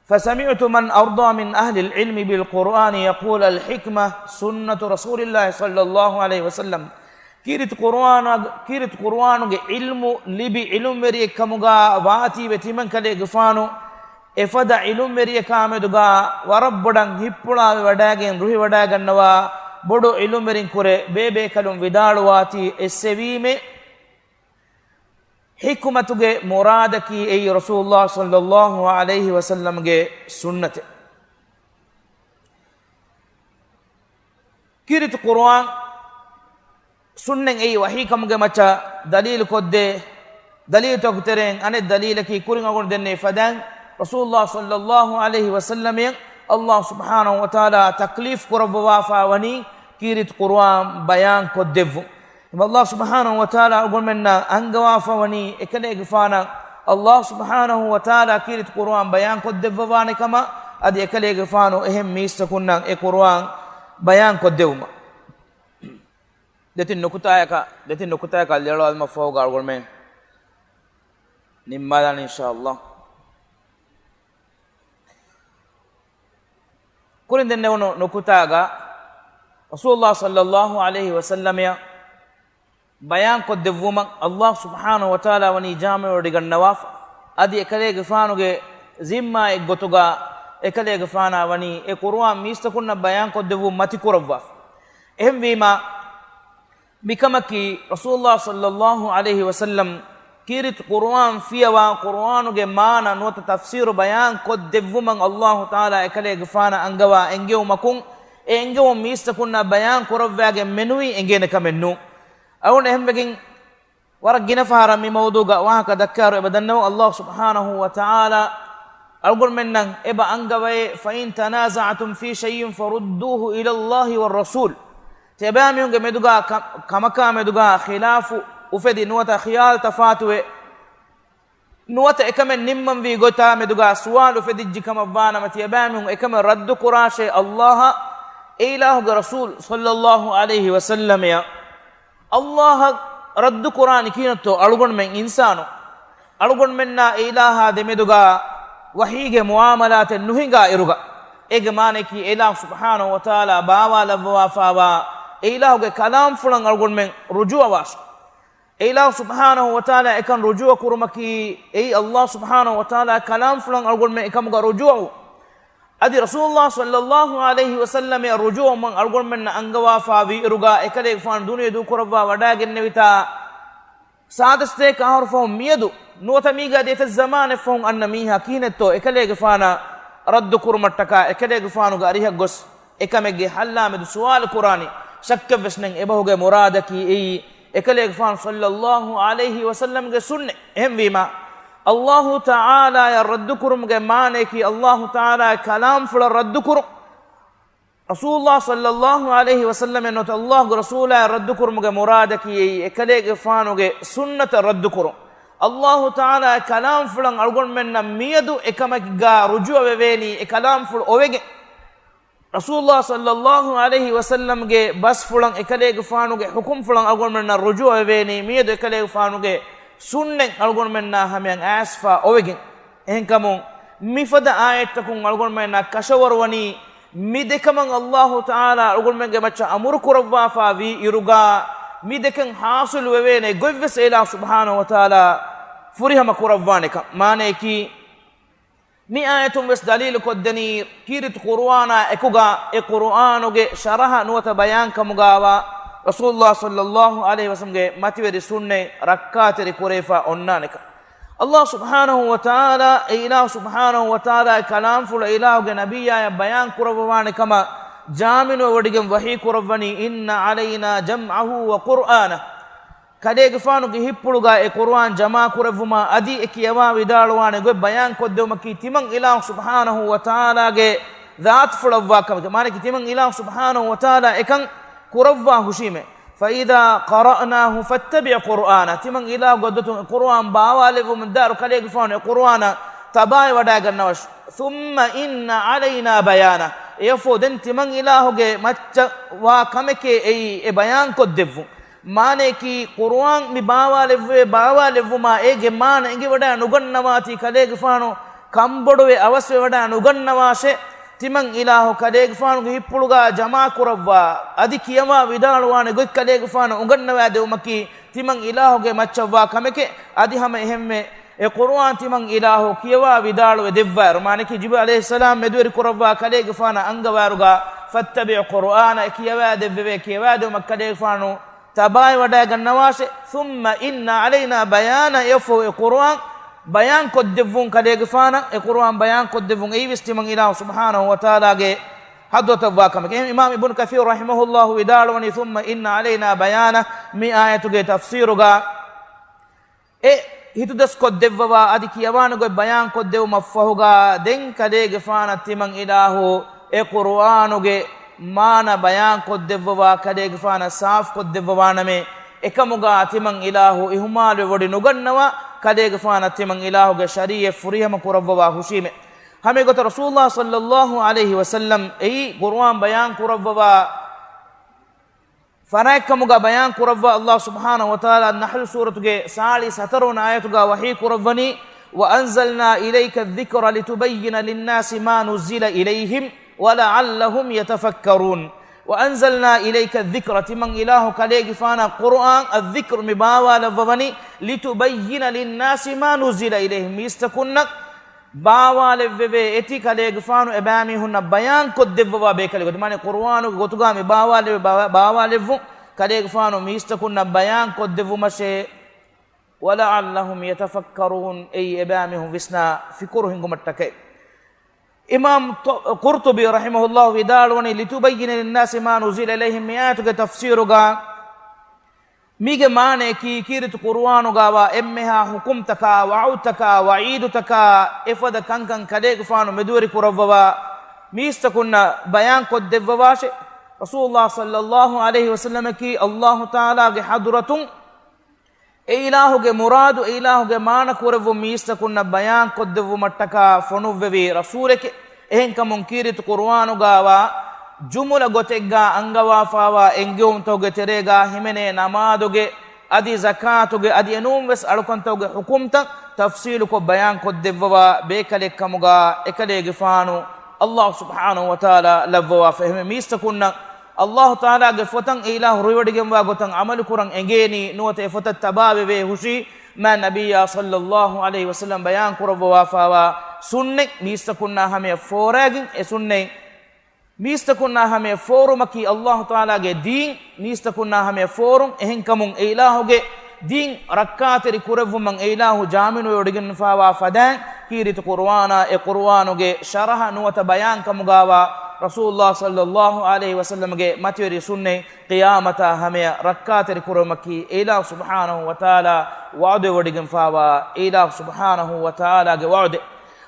فسمعت من أرضى من أهل العلم بالقرآن يقول الحكمة سنة رسول الله صلى الله عليه وسلم. ކީރިތި ޤުރުއާނާ-، ކީރިތި ޤުރުއާނުގެ ޢިލްމު ލިބި ޢިލްމުވެރިއެއް ކަމުގަ ވާތީވެ ތިމަން ކަލޭގެފާނު އެފަދަ ޢިލްމުވެރިޔަކާ މެދުގަ ވަރަށް ބޮޑަށް ހިއްޕުޅާވެ ވަޑައިގެން ރުހިވަޑައިގަންނަވާ ބޮޑު ޢިލްމުވެރިން ކުރެ ބޭބޭކަލުން ވިދާޅުވާތީ އެއްސެވީމޭ. ޙިކުމަތުގެ މުރާދަކީ އެއީ ރަސޫލުﷲ ޞައްލަﷲ ޢަލައިހި ވަސައްލަމްގެ ސުންނަތެއް. ކީރިތި ޤުރުއާން ސުންނަތް އެއީ ވަޙީ ކަމުގެ މައްޗަށް ދަލީލު ކޮށްދޭ ދަލީލުތަކުގެ ތެރެއިން އަނެއް ދަލީލަކީ ކުރިން އަޅުގަނޑު ދެންނެވި ފަދައިން ރަސޫލުﷲ ޞައްލަﷲ ޢަލައިހި ވަސައްލަމަށް ﷲ ސުބްޙާނަހޫ ވަތަޢާލާ ތަކްލީފް ކުރައްވަވާފަ ވަނީ ކީރިތި ޤުރުއާން ބަޔާން ކޮށްދެއްވުން. އެމަ ﷲ ސުބްޙާނަހޫ ވަތަޢާލާ އަޅުގަނޑުމެންނަށް އަންގަވާފަ ވަނީ އެކަލޭގެފާނަށް ﷲ ސުބްޙާނަހޫ ވަތަޢާލާ ކީރިތި ޤުރުއާން ބަޔާން ކޮށްދެއްވަވާނެ ކަމަށް، އަދި އެކަލޭގެފާނު އެހެން މީސްތަކުންނަށް އެ ޤުރުއާން ބަޔާން ކޮށްދެއްވުމަށް. ދެތިން ނުކުތާއަކަށް، ދެތިން ނުކުތާއަކަށް ލިޔަޅުވާލުމަށްފަހުގަ އަޅުގަނޑުމެން ނިންމާލާނީ އިންޝާﷲ. ކުރިން ދެންނެވުނު ނުކުތާގަ ރަސޫލުﷲ ޞައްލަﷲ ޢަލައިހި ވަސައްލަމަށް ބަޔާންކޮށްދެއްވުމަށް ﷲ ސުބްޙާނަހޫ ވަތަޢާލާ ވަނީ ޖާމިޢުވެވޮޑިގަންނަވާފަ. އަދި އެކަލޭގެފާނުގެ ޒިންމާއެއްގޮތުގަ އެކަލޭގެފާނާ ވަނީ އެ ޤުރުއާން މީސްތަކުންނަށް ބަޔާންކޮށްދެއްވުން މަތިކުރައްވާފަ. އެހެންވީމާ، މިކަމަކީ ރަސޫލުﷲ ޞައްލަﷲ ޢަލައިހި ވަސައްލަމް ކީރިތި ޤުރުއާން ފިޔަވާ، ޤުރުއާނުގެ މާނަ ނުވަތަ ތަފްސީރު ބަޔާން ކޮށްދެއްވުމަށް ﷲ ތަޢާލާ އެކަލޭގެފާނަށް އަންގަވާ އެންގެވުމަކުން، އެ އެންގެވުން މީސްތަކުންނަށް ބަޔާން ކުރައްވާގެން މެނުވީ އެނގޭނެ ކަމެއް ނޫން. އަޅުގަނޑު އެހެންވެގެން ވަރަށް ގިނަ ފަހަރަށް މި މައުޟޫޢުގަ ވާހަކަ ދައްކާއިރު އެބަ ދަންނަވަން، ﷲ ސުބްޙާނަހޫ ވަތަޢާލާ އަޅުގަނޑުމެންނަށް އެބަ އަންގަވައޭ، فإن تنازعتم في شيء فردوه إلى الله والرسول. ތިޔަބައިމީހުންގެ މެދުގަ ކަ-، ކަމަކާ މެދުގަ ޚިލާފު އުފެދި ނުވަތަ ޚިޔާލު ތަފާތުވެ، ނުވަތަ އެކަމެއް ނިންމަންވީ ގޮތާ މެދުގަ ސުވާލު އުފެދިއްޖެ ކަމަށްވާނަމަ، ތިޔަބައިމީހުން އެކަމެއް ރައްދު ކުރާށޭ، ﷲ އާ އެ އިލާހުގެ ރަސޫލު ޞައްލަﷲ ޢަލައިހި ވަސައްލަމަޔަށް. ﷲ އަށް ރައްދު ކުރާނީ ކިހިނެއްތޯ؟ އަޅުގަނޑުމެން އިންސާނުން. އަޅުގަނޑުމެންނާ އެ އިލާހާ ދެމެދުގަ ވަޙީގެ މުޢާމަލާތެއް ނުހިނގާ އިރުގަ، އޭގެ މާނަޔަކީ އެ އިލާހު ސުބްޙާނަހޫ ވަތަޢާލާ ބާވާލައްވަވާފައިވާ އެ އިލާހުގެ ކަލާމްފުޅަށް އަޅުގަނޑުމެން ރުޖޫޢަވާށޭ. އެ އިލާހު ސުބްޙާނަހޫ ވަތަޢާލާ އެކަން ރުޖޫޢަ ކުރުމަކީ، އެއީ ﷲ ސުބްޙާނަހޫ ވަތަޢާލާ ކަލާމްފުޅަށް އަޅުގަނޑުމެން އެކަމުގަ ރުޖޫޢަވުން. އަދި ރަސޫލުﷲ ޞައްލަﷲ ޢަލައިހި ވަސައްލަމަޔަށް ރުޖޫޢަވުމަށް އަޅުގަނޑުމެންނަށް އަންގަވާފަ ވީ އިރުގަ، އެކަލޭގެފާނު ދުނިޔެ ދޫކުރައްވާ ވަޑައިގެންނެވިތާ، ސާދަސްތޭކަ އަހަރު ފަހުން މިއަދު ނުވަތަ މީގަ އަދި އެތައް ޒަމާނެއް ފަހުން އަންނަ މީހާ ކިހިނެއްތޯ އެކަލޭގެފާނަށް ރައްދު ކުރުމަށްޓަކާ އެކަލޭގެފާނުގެ އަރިހަށް ގޮސް އެކަމެއްގެ ހައްލާމެދު ސުވާލު ކުރާނީ؟ ޝައްކެއްވެސް ނެތް. އެބަހުގެ މުރާދަކީ އެއީ އެކަލޭގެފާނު ޞައްލަﷲ ޢަލައިހި ވަސައްލަމްގެ ސުންނަތް. އެހެންވީމާ، ﷲ ތަޢާލާޔަށް ރައްދު ކުރުމުގެ މާނަޔަކީ ﷲ ތަޢާލާގެ ކަލާމްފުޅަށް ރައްދު ކުރުން. ރަސޫލުﷲ ޞައްލަﷲ ޢަލައިހި ވަސައްލަމަ ނުވަތަ ﷲގެ ރަސޫލާއަށް ރައްދު ކުރުމުގެ މުރާދަކީ އެއީ އެކަލޭގެފާނުގެ ސުންނަތަށް ރައްދު ކުރުން. ﷲ ތަޢާލާގެ ކަލާމްފުޅަށް އަޅުގަނޑުމެންނަށް މިއަދު އެކަމެއްގަ ރުޖޫޢަ ވެވޭނީ، އެ ކަލާމްފުޅު އޮވެގެން. ރަސޫލުﷲ ޞައްލަﷲ ޢަލައިހި ވަސައްލަމްގެ ބަސްފުޅަށް އެކަލޭގެފާނުގެ ޙުކުމްފުޅަށް އަޅުގަނޑުމެންނަށް ރުޖޫޢަ ވެވޭނީ، މިއަދު އެކަލޭގެފާނުގެ ސުންނަތް އަޅުގަނޑުމެންނާ ހަމަޔަށް އައިސްފަ އޮވެގެން. އެހެންކަމުން، މިފަދަ އާޔަތްތަކުން އަޅުގަނޑުމެންނަށް ކަށަވަރުވަނީ، މި ދެކަމަށް ﷲ ތަޢާލާ އަޅުގަނޑުމެންގެ މައްޗަށް އަމުރު ކުރައްވާފަ ވީ އިރުގަ، މި ދެކަން ޙާޞިލު ވެވޭނެ ގޮތްވެސް އެ އިލާހު ސުބްޙާނަހޫ ވަތަޢާލާ ފުރިހަމަ ކުރައްވާނެކަން. މާނަޔަކީ، މި އާޔަތުން ވެސް ދަލީލު ކޮށްދެނީ، ކީރިތި ޤުރުއާނާ އެކުގަ އެ ޤުރުއާނުގެ ޝަރަޙަ ނުވަތަ ބަޔާން ކަމުގައިވާ ރަސޫލުﷲ ޞައްލަﷲ ޢަލައިހި ވަސައްލަމްގެ މަތިވެރި ސުންނަތް ރައްކާތެރި ކުރެވިފަ އޮންނާނެކަން. ﷲ ސުބްޙާނަހޫ ވަތަޢާލާ، އެ އިލާހު ސުބްޙާނަހޫ ވަތަޢާލާގެ ކަލާމްފުޅު އެ އިލާހުގެ ނަބިއްޔާޔަށް ބަޔާން ކުރައްވަވާނެ ކަމަށް ޖާމިޢުވެވޮޑިގެން ވަޙީ ކުރައްވަނީ، إن علينا جمعه وقرآنه. ކަލޭގެފާނުގެ ހިތްޕުޅުގަ އެ ޤުރުއާން ޖަމާކުރެއްވުމާ އަދި އެ ކިޔަވާ ވިދާޅުވާނެ ގޮތް ބަޔާން ކޮށްދެވުމަކީ ތިމަން އިލާހު ސުބްޙާނަހޫ ވަތަޢާލާގެ ޛާތުފުޅަށްވާ ކަމެކެވެ. މާނައަކީ ތިމަން އިލާހު ސުބްޙާނަހޫ ވަތަޢާލާ އެކަން ކުރައްވާ ހުށީމެވެ. فإذا قرأناه فاتبع قرآنه. ތިމަން އިލާހު ގޮއްދޮތުން އެ ޤުރުއާން ބާވާލެއްވުމުން ދާއިރު ކަލޭގެފާނު އެ ޤުރުއާނަށް ތަބާއެ ވަޑައިގަންނަވާށި. ثم إن علينا بيانه. އެއަށްފަހު ދެން ތިމަން އިލާހުގެ މައްޗަށް ވާ ކަމެކޭ އެއީ އެ ބަޔާން ކޮށްދެއްވުން. މާނަޔަކީ، ޤުރުއާން މި ބާވާލެއްވެވޭ، ބާވާލެއްވުމާ އޭގެ މާނަ އެނގިވަޑައި ނުގަންނަވާތީ ކަލޭގެފާނު ކަންބޮޑުވެ އަވަސްވެވަޑައި ނުގަންނަވާށޭ. ތިމަން އިލާހު ކަލޭގެފާނުގެ ހިތްޕުޅުގަ ޖަމާކުރައްވާ، އަދި ކިޔަވާ ވިދާޅުވާނެ ގޮތް ކަލޭގެފާނު އުނގަންނަވާދެވުމަކީ ތިމަން އިލާހުގެ މައްޗަށްވާ ކަމެކޭ. އަދި ހަމަ އެހެންމެ އެ ޤުރުއާން ތިމަން އިލާހު ކިޔަވާ ވިދާޅުވެ ދެއްވާއިރު، މާނަކީ ޖިބްރީލް ޢަލައިހިއްސަލާމް މެދުވެރި ކުރައްވާ ކަލޭގެފާނަށް އަންގަވާއިރުގަ، فاتبع قرآنه، އެ ކިޔަވާދެއްވެވޭ، ކިޔަވާދެވުމަށް ކަލޭގެފާނު ތަބާއެ ވަޑައިގަންނަވާށޭ. ثم إن علينا بيانه، އެއަށްފަހު އެ ޤުރުއާން ބަޔާން ކޮށްދެއްވުން ކަލޭގެފާނަށް، އެ ޤުރުއާން ބަޔާން ކޮށްދެއްވުން އެއީވެސް ތިމަން އިލާހު ސުބްޙާނަހު ވަތަޢާލާގެ ޙަޟްރަތަށްވާ ކަމެކޭ. އެހެން އިމާމް އިބްނު ކަޘީރު ރަޙިމަހުﷲ ވިދާޅުވަނީ، ثم إن علينا بيانه، މި އާޔަތުގެ ތަފްސީރުގަ އެ ހިތުދަސްކޮށްދެއްވަވާ އަދި ކިޔަވާނެ ގޮތް ބަޔާންކޮށްދެއްވުމަށްފަހުގަ، ދެން ކަލޭގެފާނަށް ތިމަން އިލާހު އެ ޤުރުއާނުގެ މާނަ ބަޔާންކޮށްދެއްވަވާ، ކަލޭގެފާނަށް ސާފުކޮށްދެއްވަވާނަމޭ. އެކަމުގަ ތިމަން އިލާހު އިހުމާލުވެވޮޑި ނުގަންނަވާ، ކަލޭގެފާނަށް ތިމަން އިލާހުގެ ޝަރީޢަތް ފުރިހަމަ ކުރައްވަވާ ހުށީމޭ. ހަމަ އެގޮތަށް ރަސޫލުﷲ ޞައްލައްލާހު ޢަލައިހި ވަސައްލަމް އެއީ ޤުރުއާން ބަޔާން ކުރައްވަވާ ފަރާތްކަމުގަ ބަޔާން ކުރައްވާ. އައްލާހު ސުބްޙާނަހު ވަތަޢާލާ ނަޙްލު ސޫރަތުގެ ސާޅީސް ހަތަރުވަނަ އާޔަތުގަ ވަޙީ ކުރައްވަނީ، وأنزلنا إليك الذكر لتبين للناس ما نزل إليهم ولعلهم يتفكرون. وأنزلنا إليك الذكر، ތިމަން އިލާހު ކަލޭގެފާނަށް ޤުރުއާން، الذكر، މި ބާވާލައްވަވަނީ، لتبين للناس ما نزل إليهم، މީސްތަކުންނަށް ބާވާލެއްވެވޭ އެތި ކަލޭގެފާނު އެބައިމީހުންނަށް ބަޔާންކޮށްދެއްވަވާ ބޭކަލެއް ގޮތުން. މާނަ ޤުރުއާނުގެ ގޮތުގަ މި ބާވާލެވެ، ބާ-، ބާވާލެއްވުން ކަލޭގެފާނު މީސްތަކުންނަށް ބަޔާންކޮށްދެއްވުމަށޭ، ولعلهم يتفكرون، އެއީ އެބައިމީހުން ވިސްނާ ފިކުރު ހިނގުމަށްޓަކައި. އިމާމް ތޮ-، ޤުރްޠުބީ ރަޙިމަހުﷲ ވިދާޅުވަނީ، لتبين للناس ما نزل إليهم، މި އާޔަތުގެ ތަފްސީރުގަ މީގެ މާނަޔަކީ، ކީރިތި ޤުރުއާނުގަވާ އެންމެހާ ޙުކުމްތަކާ، ވަޢުދުތަކާ، ވަޢީދުތަކާ، އެފަދަ ކަންކަން ކަލޭގެފާނު މެދުވެރި ކުރައްވަވާ، މީސްތަކުންނަށް ބަޔާންކޮށްދެއްވަވާށޭ. ރަސޫލުﷲ ޞައްލައްލާހު ޢަލައިހި ވަސައްލަމަކީ އައްލާހު ތަޢާލާގެ ޙަޟްރަތުން އެ އިލާހުގެ މުރާދު، އެ އިލާހުގެ މާނަ ކުރެއްވުން މީސްތަކުންނަށް ބަޔާންކޮށްދެއްވުމަށްޓަކާ ފޮނުއްވެވި ރަސޫލެކޭ. އެހެންކަމުން ކީރިތި ޤުރުއާނުގަވާ ޖުމުލަ ގޮތެއްގަ އަންގަވާފަވާ އެންގެވުންތަކުގެ ތެރޭގަ ހިމެނޭ ނަމާދުގެ އަދި ޒަކާތުގެ އަދި އެނޫންވެސް އަޅުކަންތަކުގެ ޙުކުމްތައް ތަފްޞީލުކޮށް ބަޔާންކޮށްދެއްވަވާ ބޭކަލެއްކަމުގަ އެކަލޭގެފާނު އައްލާހު ސުބްޙާނަހު ވަތަޢާލާ ލައްވަވާފަ. އެހެންވެ މީސްތަކުންނަށް އައްލާހު ތަޢާލާގެ ފޮތަށް އެ އިލާހު ރުއިވޮޑިގެންވާ ގޮތަށް ޢަމަލުކުރަން އެނގޭނީ، ނުވަތަ އެ ފޮތަށް ތަބާވެވޭ ހުށީ މާތް ނަބިއްޔާ ޞައްލައްލާހު ޢަލައިހި ވަސައްލަމް ބަޔާން ކުރައްވަވާފަވާ ސުންނަތް މީސްތަކުންނާ ހަމަޔަށް ފޯރާގެން އެ ސުންނަތް މީސްތަކުންނާ ހަމަޔަށް ފޯރުމަކީ އައްލާހު ތަޢާލާގެ ދީން މީސްތަކުންނާ ހަމަޔަށް ފޯރުން. އެހެންކަމުން އެ އިލާހުގެ ދީން ރައްކާތެރި ކުރެއްވުމަށް އެ އިލާހު ޖާމިނުވެވޮޑިގެންފަވާ ފަދައިން ކީރިތި ޤުރުއާނާ އެ ޤުރުއާނުގެ ޝަރަޙަ ނުވަތަ ބަޔާން ކަމުގަވާ ރަސޫލުﷲ ޞައްލައްލާހު ޢަލައިހި ވަސައްލަމްގެ މަތިވެރި ސުންނަތް ޤިޔާމަތާ ހަމަޔަށް ރައްކާތެރި ކުރުމަކީ އެ އިލާހު ސުބްޙާނަހު ވަތަޢާލާ ވަޢުދުވެވޮޑިގެންފަވާ އެ އިލާހު ސުބްޙާނަހު ވަތަޢާލާގެ ވަޢުދެއް.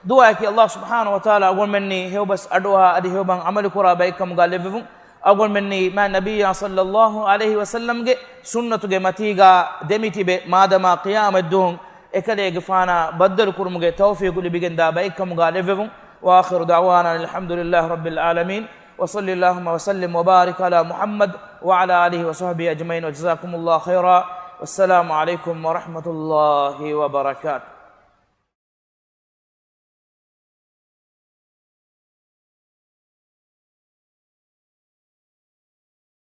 ދުޢާއަކީ އައްލާހު ސުބްޙާނަހު ވަތަޢާލާ އަޅުގަނޑުމެންނީ ހެޔޮބަސް އަޑުއަހާ އަދި ހެޔޮބަހަށް ޢަމަލުކުރާ ބައެއްކަމުގަ ލެއްވެވުން. އަޅުގަނޑުމެންނީ މާތް ނަބިއްޔާ ޞައްލައްލާހު ޢަލައިހި ވަސައްލަމްގެ ސުންނަތުގެ މަތީގަ ދެމިތިބެ މާދަމާ ޤިޔާމަތްދުވަހު އެކަލޭގެފާނާ ބައްދަލުކުރުމުގެ ތައުފީޤު ލިބިގެންދާ ބައެއްކަމުގަ ލެއްވެވުން. وآخر دعوانا أن الحمد لله رب العالمين، وصل اللهم وسلم وبارك على محمد وعلى آله وصحبه أجمعين، وجزاكم الله خيرا، والسلام عليكم ورحمة الله وبركاته.